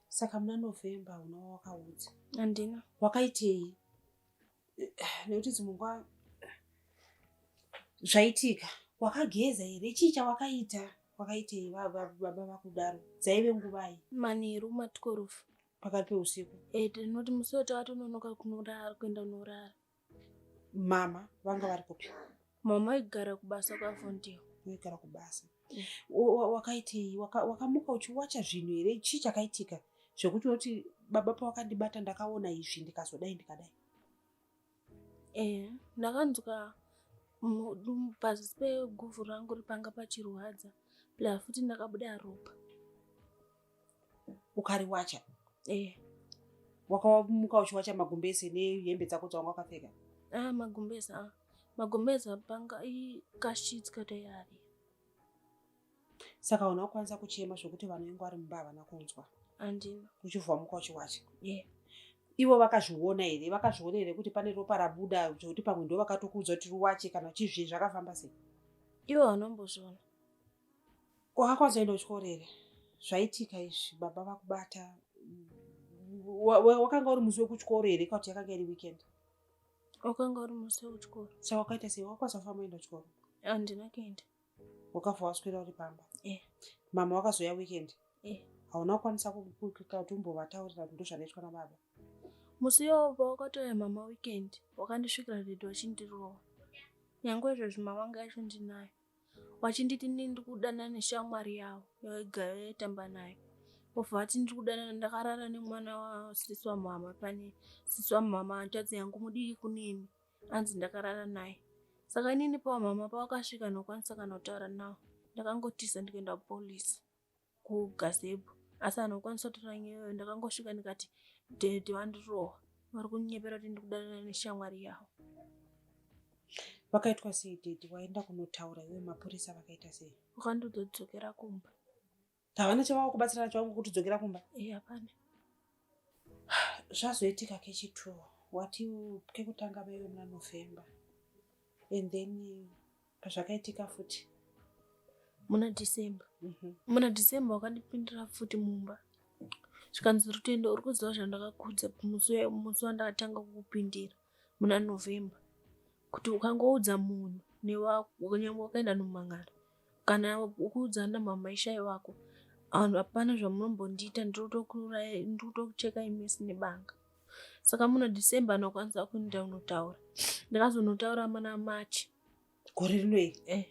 B: Saka muna November una wakaudza?
C: Handina.
B: Wakaitei? Nekuti dzimwe nguva zvaitika wakageza here? Chii chawakaita? Wakaitei baba vakudaro? Dzaive nguvai?
C: Manheru ma12.
B: Pakati peusiku?
C: Eh, tinoti musi watatononoka kunorara kuenda kunorara.
B: Mama vanga vari kupi?
C: Mama vaigara kubasa kwaVondiwa.
B: Vaigara kubasa. Wakaitei? Wakamuka uchiwacha zvinhu here? Chii chakaitika zvekuti unoti baba pawakandibata ndakaona izvi ndikazodai ndikadai?
C: Eh, ndakanzwa pazasi peguvhu rangu ripanga pachirwadza plus futi ndakabuda ropa.
B: Ukariwacha?
C: Eh.
B: Wakamuka uchiwacha magumbeze nehembe dzako dzawanga wakapfeka?
C: Ah, magumbeze ah. Magumbeze panga ikashitsi katayari.
B: Saka hauna kukwanisa kuchema zvokuti vanhu vange vari mumba havana kunzwa?
C: Handina.
B: Uchibva wamuka uchiwacha?
C: Yeah.
B: Ivo vakazviona here? Vakazviona here kuti pane ropa rabuda zvekuti pamwe ndo vakatokuudza kuti ruwache kana chizvi zvakafamba sei?
C: Ivo vanombozviona.
B: Wakakwanisa kuenda kuchikoro here? Zvaitika izvi baba vakubata. Wakanga uri musi wekuchikoro here kana kuti yakanga iri weekend?
C: Wakanga uri musi wekuchikoro.
B: Saka wakaita sei? Wakakwanisa kufamba uenda kuchikoro?
C: Handina kuenda.
B: Wakabva waswera uri pamba?
C: Eh.
B: Mama wakazouya weekend?
C: Eh.
B: Hauna kukwanisa kuti umbovataurira kuti ndozvanoitwa nababa?
C: Musi iwowo pawakatouya mama weekend wakandisvikira redhi wachindirova. Nyangwe izvozvi mama vanga yacho ndinayo. Wachinditi inini ndiri kudanana neshamwari yavo yaigara yaitamba nayo. Vobva vati ndiri kudanana ndakarara nemwana wasisi wamama pane sisi wamama hanzvadzi yangu mudiki kunini anzi ndakarara naye. Saka inini pamama pavakasvika ndokwanisa kana kutaura navo. Ndakangotiza ndikaenda kupolisi kugazebo asi handikwanisa kutaura nyaya iyoyo. Ndakangosvika ndikati dhedhi vandirova vari kunyepera kuti ndiri kudanana neshamwari yavo.
B: Vakaitwa sei dhedhi? Waenda kunotaura iwe mapurisa vakaita sei?
C: Vakandodzokera kumba.
B: Havana chavava kubatsira nacho vangu kuti dzokera kumba?
C: Eh, hapana.
B: Zvazoitika kechi2 wati kekutanga vaive muna November and then pazvakaitika futi
C: muna December. Muna December wakandipindira futi mumba. Zvikanzi Rutendo uri kuziva zvandakakudza musi wandakatanga kukupindira muna November. Kuti ukangoudza munhu nyangwe wakaenda nomumangara kana ukuudza namama ishai wako vanhu hapana zvamunombondiita ndiri kutokuchekai mese nebanga. Saka muna December ndokwanisa kuenda kunotaura. Ndakazonotaura muna March.
B: Gore rino iri?
C: Eh.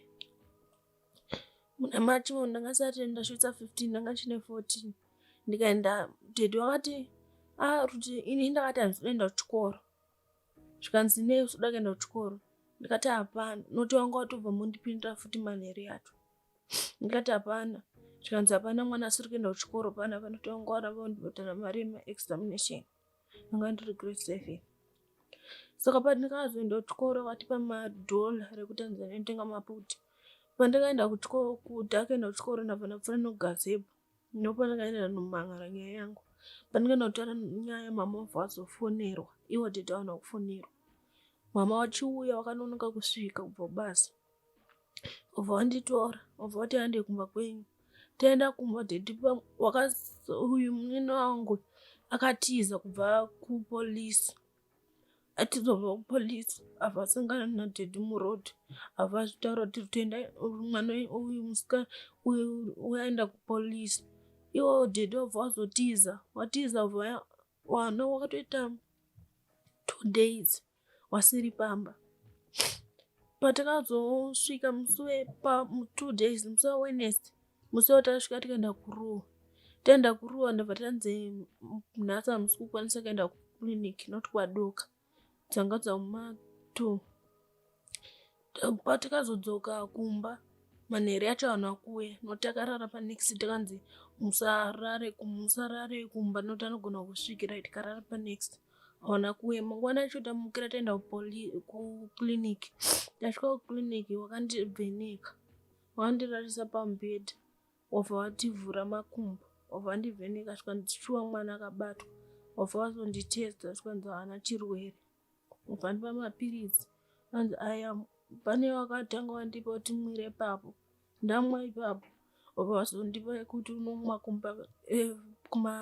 C: Muna March mo ndanga sati ndasvitsa 15 ndanga chine 14. Ndikaenda dhedhi wakati ah Ruti ini ndakati handisi kuenda kuchikoro. Zvikanzi nei usikuda kuenda kuchikoro? Ndikati hapana. Noti wanga watobva mondipindira futi manheru yacho. Ndikati hapana. Zvikanzi hapana mwana asiri kuenda kuchikoro pana panoti wanga waramba kundibhadhara mari yemaexamination. Ndanga ndiri grade 7. Saka pandakazoenda kuchikoro vatipa madhola rekuti hanzi ndinotenga maputi. Pandakaenda kuchikoro ndakaenda kuchikoro ndabva ndapfuura nokugazebo. Ndopandakaenda nomangara nyaya yangu. Pandakaenda kutaura nyaya mama vabva vazofonerwa. Ivo tete havana kufonerwa. Mama vachiuya vakanonoka kusvika kubva kubasa. Vobva vanditora vobva vati hande kumba kwenyu. Taenda kumba tete uyu munin'ina wangu akatiza kubva kupolisi. Atiza kubva kupolisi abva asangana nadhedhi muroad. Abva azvitaura kuti Rutendo mwana uyu musikana uyu aenda kupolisi. Ivo dhedhi vabva vazotiza. Vatiza vana wakatoita 2 days wasiri pamba. Patakazosvika musi wepa 2 days musi weWednesday musi watasvika tikaenda kuruwa. Taenda kuruwa ndobva tanzi nhasi hamusi kukwanisa kuenda kuclinic not kwadoka dzanga dzamuma 2. Patakazodzoka kumba manheru acho haana kuuya nokuti takarara panext takanzi musarare musarare kumba nokuti anogona kusvikira tikarara panext hawana kuuya mangwana acho tamukira taenda kuclinic tasvika kuclinic wakandivheneka wakandirarisa pamubhedha wabva wativhura makumbo wabva wandivheneka zvikanzi shuwa mwana akabatwa wabva wazonditesta zvikanzi haana chirwere Vakandipa mapiritsi anzi aya pane wakatanga wandipa kuti mwire ipapo ndamwa ipapo vobva vazondipa yekuti unomwa kumba eh, kuma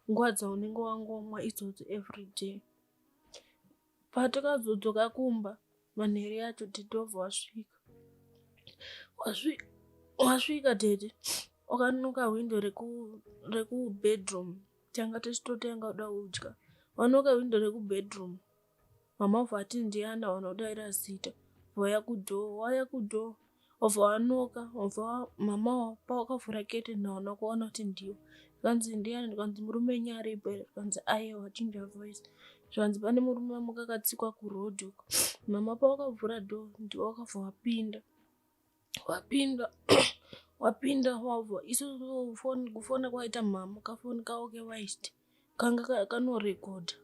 C: nguva dzaunenge wangomwa idzodzo everyday patakazodzoka kumba manheru yacho tete wabva wasvika wasvika tete wakanuka hwindo rekubedroom tanga tichitotenga kuda kudya vanoka windo rekubedroom mama vobva vati ndiani havana kudaira zita vauya kudoor wauya kudoor vobva vanoka vobva mama pavakavhura curtain havana kuona kuti ndiwo zvikanzi ndiani zvikanzi murume wenyu aripo here zvikanzi ayewa chinja voice zvikanzi pane murume amuka akatsikwa kuroad uko mama pavakavhura door ndiwo wakabva wapinda wapinda wapinda wabva isusu foni kufona kwaita mama kafoni kavo kewaist kanga kanorekodha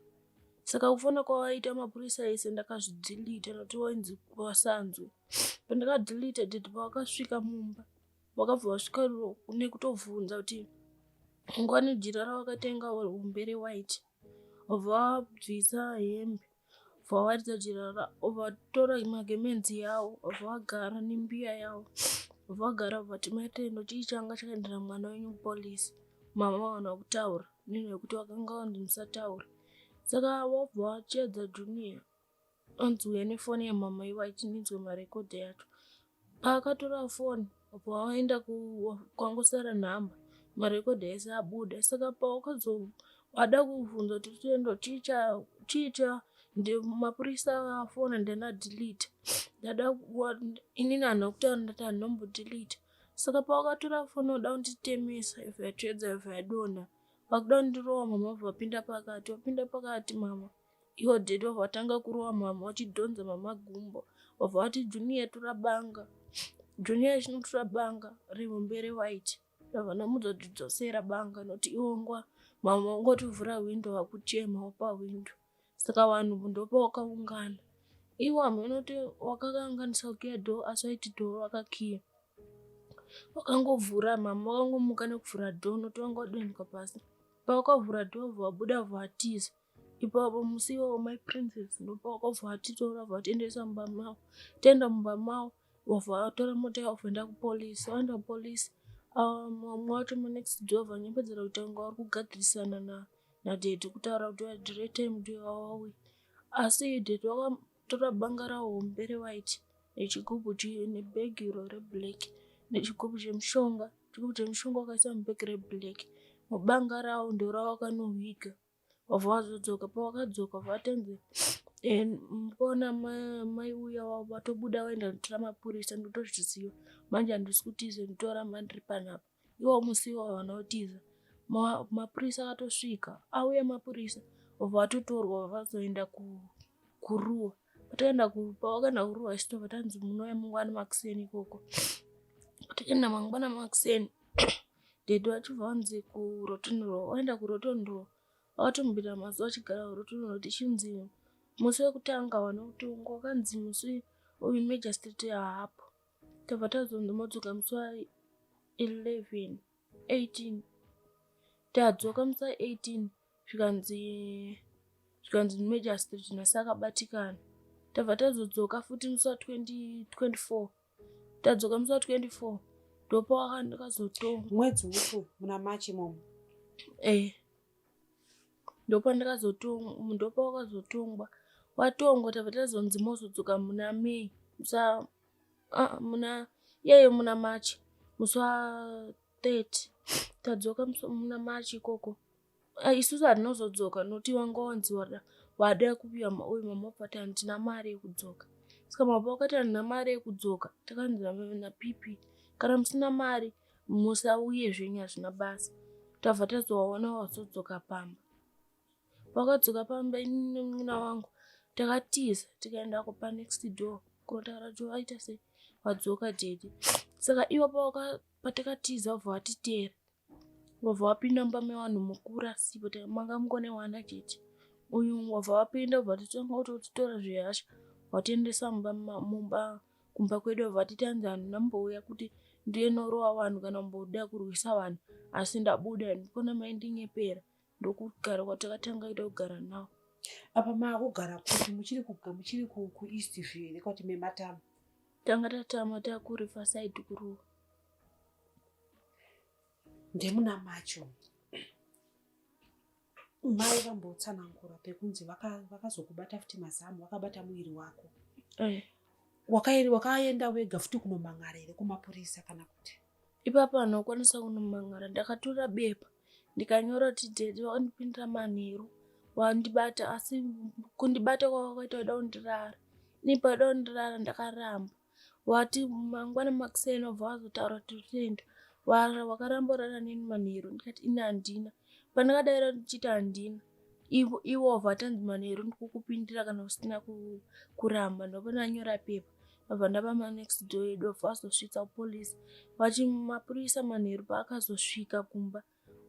C: saka kufona kwavaita mapurisa ese ndakazvidhilita nokuti wainzi vasanzwe pandakadhilita did pavakasvika mumba vakabva vasvika nekutobvunza kuti ngwani jira ravakatenga hombe rewhite vabva vabvisa hembe Vawaridza jira vatora magemenzi yawo vagara nembiya yawo vagara vati maitendo chii changa chakaendera mwana wenyu kupolice mama vaona kutaura nenyaya yekuti vakanga vanzi musataura saka wabva wachiedza junior anzi uya nefoni yamama iwaiti ndinzwe marekodhi yacho Paakatora foni apo waenda kwangosara nhamba marekodhi ese abuda saka pawakazo wada kubvunza kuti Rutendo chii cha mapurisa afona ndana delete ndada inini handina kutaura ndati handinombodelete saka pawakatora foni wada kunditemesa yobva yatsvedza yobva yadonha vakuda kundirova mama vobva vapinda pakati vapinda pakati mama Ivo daddy vabva vatanga kurova mama vachidhonza mama gumbo vabva vati Junior tora banga. Junior achinotora banga rehombe rewhite ndabva ndamuudza kuti dzosera banga nokuti iwe nguva mama wangotovhura hwindo vakuchema pahwindo saka vanhu ndopavakaungana. Ivo hameno kuti wakakanganisa kukiya door asi vaiti door vakakiya. Vakangovhura mama vakangomuka nekuvhura door nokuti vanga vadonheka pasi. Pavakavhura door vabuda vatiza. Ipapo musi iwowo mai Princess ndopavakabva vatitora vatiendesa mumba mavo. Taenda mumba mavo vabva vatora mota yavo voenda kupolice. Vaenda kupolice vamwe vacho munext door vanyepedzera kuita kunge vari kugadzirisana nadaddy kutaura kuti vadhirete mudiwa wavo. Asi daddy vakatora banga ravo hombe rewhite nechigubhu nebhegi iro reblack nechigubhu chemushonga. Chigubhu chemushonga vakaisa mubhegi reblack. Mubanga ravo ndoravakanoviga. Vabva vazodzoka pavakadzoka vatanzi eh, mukaona mai uya vatobuda vaenda kunotora mapurisa ndotozviziva manje handisi kutiza nditoramba ndiri panapa iwo musi iwo havana kutiza mapurisa akatosvika auya mapurisa vabva vatotorwa vazoenda kuruwa pataenda pavakaenda kuruwa isu tobva tanzi munouya mangwana makuseni ikoko takaenda mangwana makuseni Daddy vachibva vanzi kuRotten Row. Vaenda kuRotten Row vakatombopinda mazuva vachigara kuRotten Row tichinzi musi wekutanga havana kutongwa wakanzi musi uyu magistrate haapo. Tabva tazonzi modzoka musi wa 11 18 tadzoka musi wa 18 zvikanzi zvikanzi magistrate nhasi akabatikana. Tabva tazodzoka futi musi wa 20 24 tadzoka musi wa 24 ndopawakandikazotonga
B: mwedzi upi muna march imomo
C: eh ndopandakazotongwa ndopawakazotongwa watongwa tabva tazonzi mozodzoka muna may musa ah, muna iyeyo muna march musi wa 30 tadzoka muna march ikoko Ah, isusu hatinozodzoka nokuti wanga wanzi wada wada kuuya uyu mama vakati handina mari yekudzoka saka mama vakati handina mari yekudzoka takanzi napp kana musina mari musauye zvenyu hazvina basa tabva tazovaona vazodzoka pamba. Vakadzoka pamba ini nemunin'ina wangu takatiza tikaenda kupanext door kunotaura kuti vaita sei vadzoka daddy. Saka ivo patakatiza vabva vatiteera vabva vapinda mumba mevanhu mukuru asipo manga mungone wana chete. Uyu vabva vapinda vabva vatotanga kutotitora zvehasha vatoendesa mumba mumba kumba kwedu vabva vatiti hanzi handina kumbouya kuti ndiye norova vanhu kana kumboda kurwisa vanhu asi ndabuda ndikona maindinyepera ndokugara kwatakatanga kuita kugara nawo.
B: Apa maakugara kupi? Muchiri muchiri kuEast View here kwati mematama?
C: Tanga tatama takuRiverside kuRuwa.
B: Ndemuna macho mai vambotsanangura pekunzi vakazokubata futi mazamu vakabata muviri wako. Wakaenda wega futi kunomang'ara here kumapurisa kana kuti?
C: Ipapo handina kukwanisa kunomang'ara ndakatora bepa ndikanyora kuti daddy vakandipindira manheru vandibata asi kundibata kwavakaita vaida kundirara. Ini pavaida kundirara ndakaramba. Wati mangwana makuseni wabva wazotaura kuti Rutendo wakaramba urara neni manheru ndikati ini handina. Pandakadaira ndichiti handina ivo wabva watanzi manheru ndikukupindira kana usina kuramba ndopandanyora pepa ndabva ndapa manext door edu wabva wazosvitsa kupolisi vachi mapurisa manheru paakazosvika kumba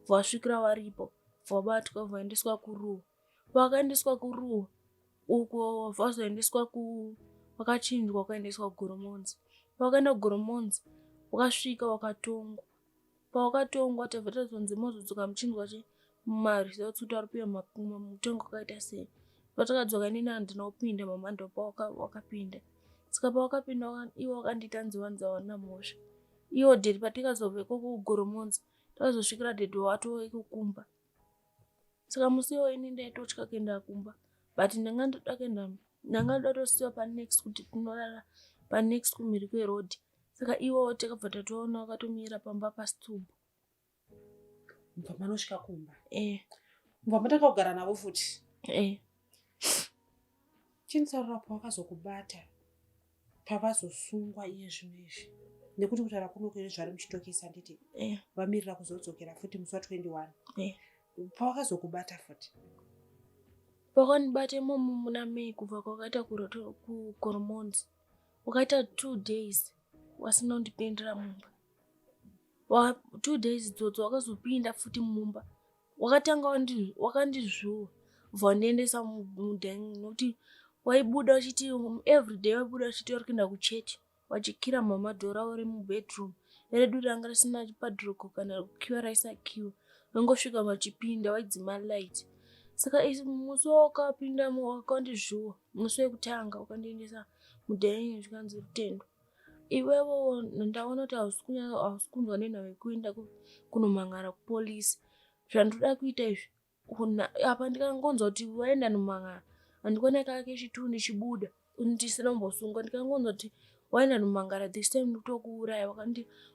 C: vasvikira varipo vabatwa vaendeswa kuRuwa. Vakaendeswa kuRuwa uko vazoendeswa ku vakachinjwa vakaendeswa kuGoromonzi. Vakaenda kuGoromonzi vakasvika vakatongwa. Pavakatongwa tabva tazonzi mozodzoka muchinzwa chi maresults kuti ari kupiwa mutongo wakaita sei. Patakadzoka inini handina kupinda mama ndopavakapinda. Saka pavakapinda ivo vakandiita nzivanzi havana mhosva. Ivo dhedhi patikazobva ikoko kuGoromonzi takazosvikira dhedhi watove kumba. Saka musi iwoyo ini ndaitotya kuenda kumba but ndanga ndoda kuenda ndanga ndoda kutosiiwa panext kuti tinorara panext kumhiri kweroad. Saka ivo takabva tatoona vakatomira pamba pasitubu.
B: Mubva manosvika kumba.
C: Eh.
B: Mubva matanga kugara navo futi.
C: Eh.
B: Chinditaurira pavakazokubata pavazosungwa iye zvino izvi nekuti kutaura kuno kune zvari muchitokisi handiti
C: Eh.
B: vamirira kuzodzokera futi musi wa21
C: Eh.
B: pavakazokubata futi
C: Vakandibata imomo muna May kubva kwakaita kuGoromonzi. Wakaita 2 days wasina kundipindira mumba. 2 days idzodzo wakazopinda futi mumba. Wakatanga wakandizvuva ubva wandiendesa mudining nokuti waibuda uchiti everyday waibuda uchiti uri kuenda kuchechi wachikira mama dhora uri mubedroom redu ranga risina padlock kana kukiwa raisakiwa vangosvika vachipinda waidzima light saka musi wawakapinda wakandizvuva musi wekutanga wakandiendesa mudining zvikanzi Rutendo iwewo ndaona kuti hausi kunzwa nenhau yekuenda kunomang'ara kupolisi zvandoda kuita izvi apa ndikangonzwa kuti waenda nomang'ara handikuona kake chitu ndichibuda ndisina kumbosungwa ndikangonzwa kuti waenda nomang'ara this time ndikutokuuraya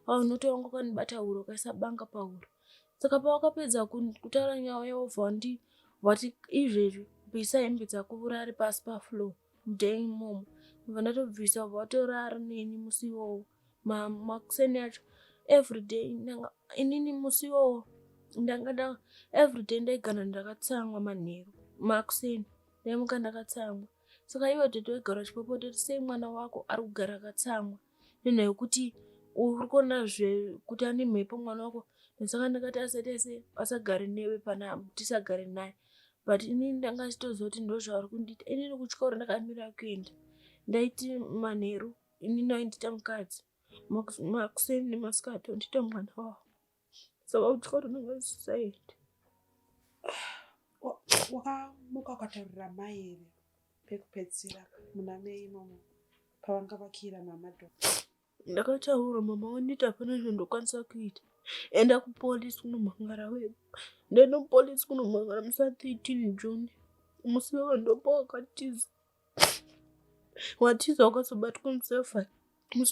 C: unoti wanga wakandibata huro ukaisa banga pahuro saka pawakapedza kutaura nyaya yawobva wati izvezvi bvisa hembe dzako urare pasi pafloor mudining imomo ndobva ndatobvisa wobva watorara neni musi iwowo makuseni acho everyday inini musi iwowo ndanga everyday ndaigara ndakatsamwa manheru makuseni ndaimuka ndakatsamwa saka iwe tete waigara uchipopota kuti sei mwana wako ari kugara akatsamwa nenhau yekuti uri kuona kuti ane mhepo mwana wako saka ndakati asaite sei asagare newe panapa tisagare naye but inini ndanga ndichitoziva kuti ndozvavari kundiita inini kuchikoro ndakamira kuenda ndaiti manheru inini vaindiita mukadzi makuseni nemasikati vandiita mwana wavo saka kuchikoro ndanga ndisisaendi.
B: Wakamuka ukataurira mai here pekupedzisira muna May imomo pavanga vakira mama dho?
C: Ndakataura mama vanditi hapana zvandokwanisa kuita enda kupolisi kunomhangara wega ndaenda kupolisi kunomhangara musi wa13 June musi iwowo ndopawakatiza watiza wakazobatwa musi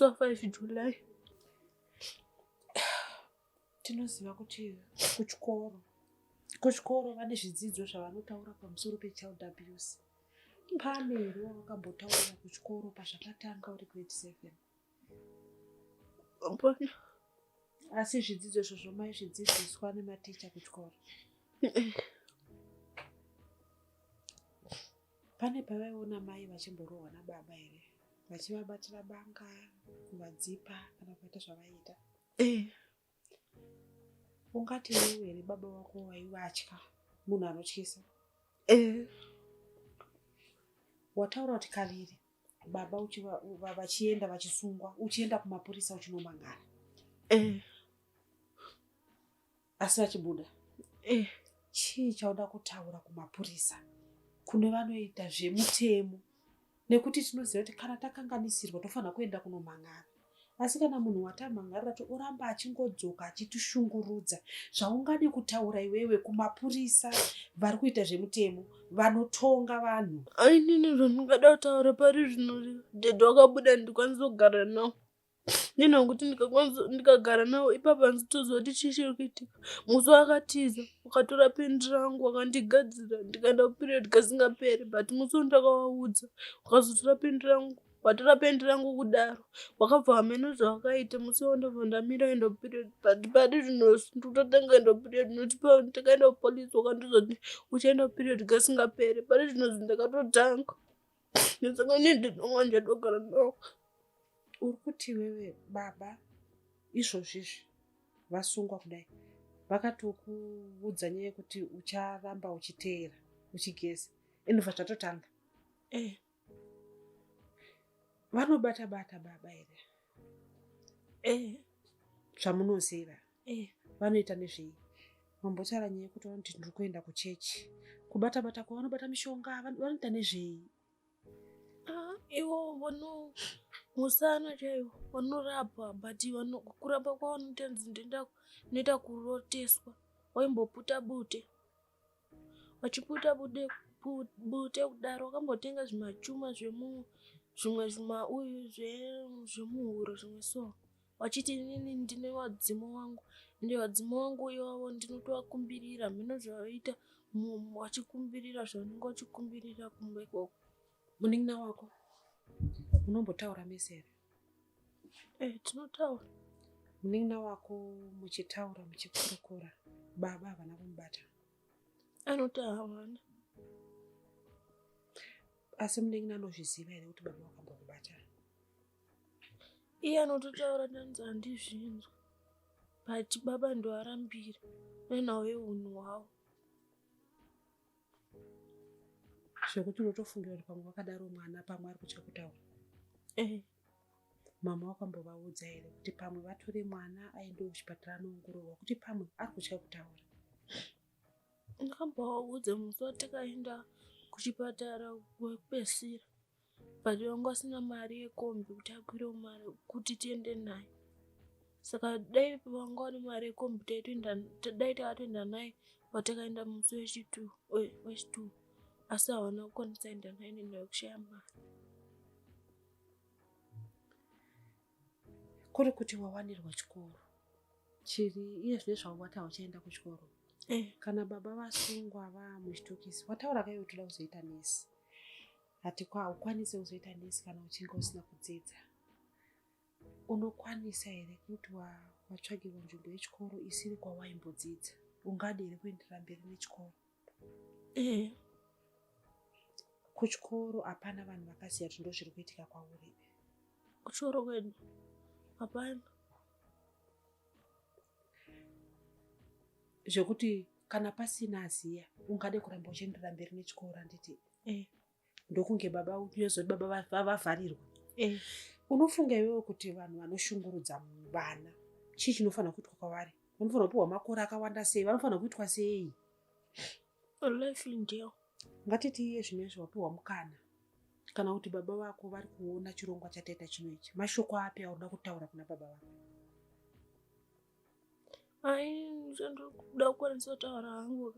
C: wa5 July.
B: Tinoziva kuti kuchikoro vane zvidzidzo zvavanotaura pamusoro pechild abuse. Pane here wawakambotaurira kuchikoro pazvakatanga uri grade 7?
C: Hapana.
B: Asi zvidzidzo izvozvo maizvidzidziswa nematicha kuchikoro? Pane pavaiona mai vachimborohwa nababa here? Vachivabatira banga, kuvadzipa kana kuvaita zvavaiita?
C: Eh.
B: Ungati iwewe here baba vako waivatya munhu anotyisa?
C: Eh.
B: Wataura kuti kaviri baba vachienda vachisungwa uchienda kumapurisa uchinomangara.
C: Eh.
B: Asi vachibuda.
C: Eh.
B: Chii chauda kutaura kumapurisa kune vanoita zvemutemo nekuti tinoziva kuti kana takanganisirwa tofanira kuenda kunomhan'ara asi kana munhu watamhan'arira to oramba achingodzoka achitishungurudza zvaungade kutaura iwewe kumapurisa vari kuita zvemutemo vanotonga vanhu
C: Inini zvandingada kutaura pari zvino dhedhi wakabuda ndikwanise kugara nawo nenokuti ndikagara nawo ipapa handitoziva kuti chii chiri kuitika musi wakatiza wakatora pendi rangu wakandigadzira ndikaenda kuperiod kasingaperi but musi uyu ndakavaudza wakazotora pendi rangu watora pendi rangu kudaro wakabva hameno zvawakaita musi iwo ndobva ndamira kuenda kuperiod but pari zvino ndikutotanga kuenda kuperiod nokuti pandakaenda kupolice wakandizoti uchaenda kuperiod kasingaperi pari zvino ndakatotanga saka ini ndinonga ndichatogara nawo
B: Uri kuti iwewe baba izvozvizvi vasungwa kudai vakatokuudza nyaya yekuti ucharamba uchiteera uchigeza inobva zvatotanga
C: eh.
B: Vanobata bata baba here?
C: Eh.
B: Zvamunoziva
C: eh.
B: Vanoita nezvei? Mambotaura nyaya yekuti vanoti ndiri kuenda kuchechi kubata bata ko vanobata mishonga vanoita nezvei?
C: Ah, ivo vano musana chaiwo vanorapa but kurapa kwavanoita nzi ndinoita kuroteswa waimboputa bute vachiputa bute kudaro wakambotenga zvimachuma zvemu zvimwe zvimauyu zvemuhuro zvimwe so vachiti inini ndine vadzimu vangu ende vadzimu vangu ivavo ndinotovakumbirira mhino zvavaita vachikumbirira zvavanenge vachikumbirira kumba ikoko.
B: Munin'ina wako munombotaura mese here?
C: Eh, tinotaura.
B: Munin'ina wako muchitaura muchikurukura baba havana kumubata?
C: Anoti havana.
B: Asi munin'ina anozviziva here kuti baba vakambokubata?
C: Iye anototaura ndanzi handizvinzwa but baba ndoarambira nenhau yehunhu hwavo.
B: Zvekuti unotofungira kuti pamwe vakadaro mwana pamwe ari kutya kutaura.
C: Eh.
B: Mama wakambovaudza here kuti pamwe vatore mwana aende kuchipatara anoongororwa kuti pamwe ari kutya kutaura?
C: Ndakambovaudza musi watakaenda kuchipatara wekupedzisira but vanga vasina mari yekombi kuti akwire mari kuti tiende naye. Saka dai vanga vane mari yekombi taitoenda dai takatoenda naye patakaenda musi wechitu wechitu asi havana kukwanisa kuenda naye nenyaya yekushaya mari.
B: Kuri kuti wawanirwa chikoro chiri iye zvine zvawati hauchaenda kuchikoro
C: eh.
B: Kana baba vasungwa vamuchitokisi wataura kaiwe toda kuzoita nesi hati haukwanise kuzoita nesi kana uchinge usina kudzidza unokwanisa here kuti watsvagirwa nzvimbo yechikoro isiri kwawaimbodzidza ungade here kuenderera mberi nechikoro
C: eh.
B: Kuchikoro hapana vanhu vakaziva kuti ndozviri kuitika kwauri?
C: Kuchikoro kwedu hapana.
B: Zvekuti kana pasina aziya ungade kuramba uchienderera mberi nechikoro handiti?
C: Eh.
B: Ndokunge baba unyozoti baba vavharirwa.
C: Eh.
B: Unofunga iwewe kuti vanhu vanoshungurudza vana chii chinofanira kuitwa kwavari? Vanofanira kupiwa makore akawanda sei? Vanofanira kuitwa sei?
C: Life in jail.
B: Ngatiti iye zvino izvi wapiwa mukana kana kuti baba vako vari kuona chirongwa chataita chino ichi, mashoko api aunoda kutaura kuna baba vako?
C: Ai, chandinoda kukwanisa kutaura hangu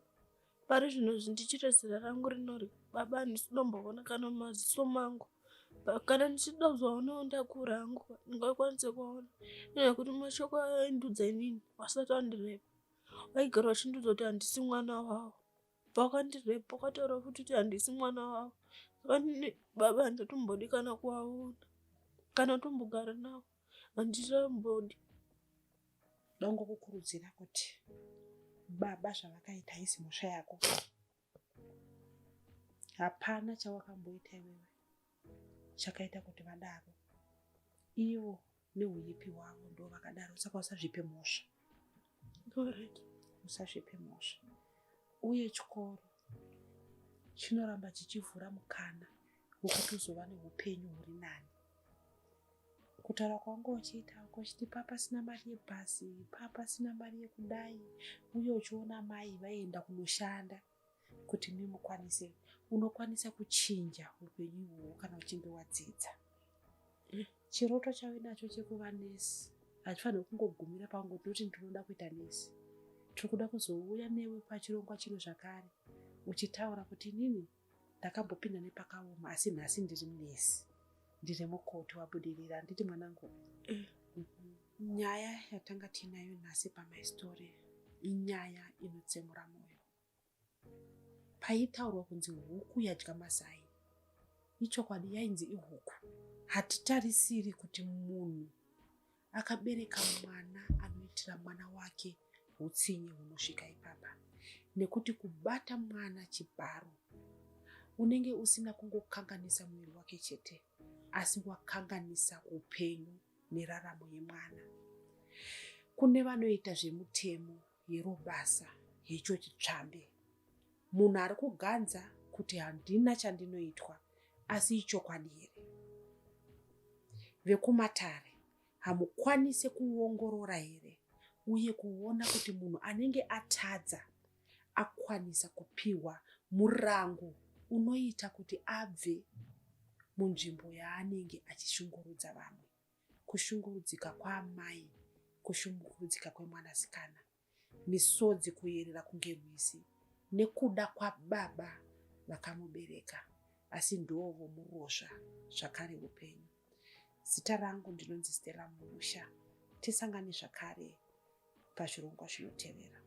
C: pari zvino izvi ndichiri zera rangu rinori baba handisi kudomboona kana mumaziso mangu. Kana ndichida kuzovaonawo ndakura hangu ndingakwanise kuvaona nenyaya yekuti mashoko aindudza inini vasati vandirepa vaigara vachindiudza kuti handisi mwana wavo. Pawakandirepa wakataura futi kuti handisi mwana wavo. Saka inini baba handitombodi kana kuvaona kana kutombogara navo handichambodi.
B: Ndongokukurudzira kuti baba zvavakaita haisi mhosva yako. Hapana chawakamboita iwewe chakaita kuti vadaro. Ivo neuipi hwavo ndo vakadaro, saka usazvipe mhosva.
C: Alright.
B: Usazvipe mhosva. Uye chikoro chinoramba chichivhura mukana wekuti uzova neupenyu huri nani. Kutaura kwanga uchiita uchiti papasina mari yebhazi, papasina mari yekudai, uye uchiona mai vaienda kunoshanda kuti mimukwanise, unokwanisa kuchinja upenyu ihwohwo kana uchinge wadzidza. Chiroto chauinacho chekuva nesi hachifanirwi kungogumira pangoti noti ndinoda kuita nesi. Tiri kuda kuzouya newe pachirongwa chino zvakare uchitaura kuti inini ndakambopinda nepakaoma asi nhasi ndiri nesi, ndiri mukoti wabudirira. Handiti mwanangu? Nyaya yatanga tiinayo nhasi paMy Story inyaya inotsemura mwoyo. Paitaurwa kunzi huku yadya mazai, ichokwadi yainzi ihuku. Hatitarisiri kuti munhu akabereka mwana anoitira mwana wake utsinye hunosvika ipapa, nekuti kubata mwana chibharo unenge usina kungokanganisa muviri wake chete, asi wakanganisa upenyu neraramo yemwana. Kune vanoita zvemutemo yero basa hecho chitsvambe. Munhu ari kuganza kuti handina chandinoitwa, asi ichokwadi here? Vekumatare hamukwanise kuongorora here uye kuona kuti munhu anenge atadza akwanisa kupiwa murango unoita kuti abve munzvimbo yaanenge achishungurudza vamwe? Kushungurudzika kwaamai, kushungurudzika kwemwanasikana, misodzi kuyerera kunge rwizi nekuda kwababa vakamubereka, asi ndivo vomurozva zvakare upenyu. Zita rangu ndinonzi Stella Mumusha. Tisangane zvakare pazvirongwa zvinotevera.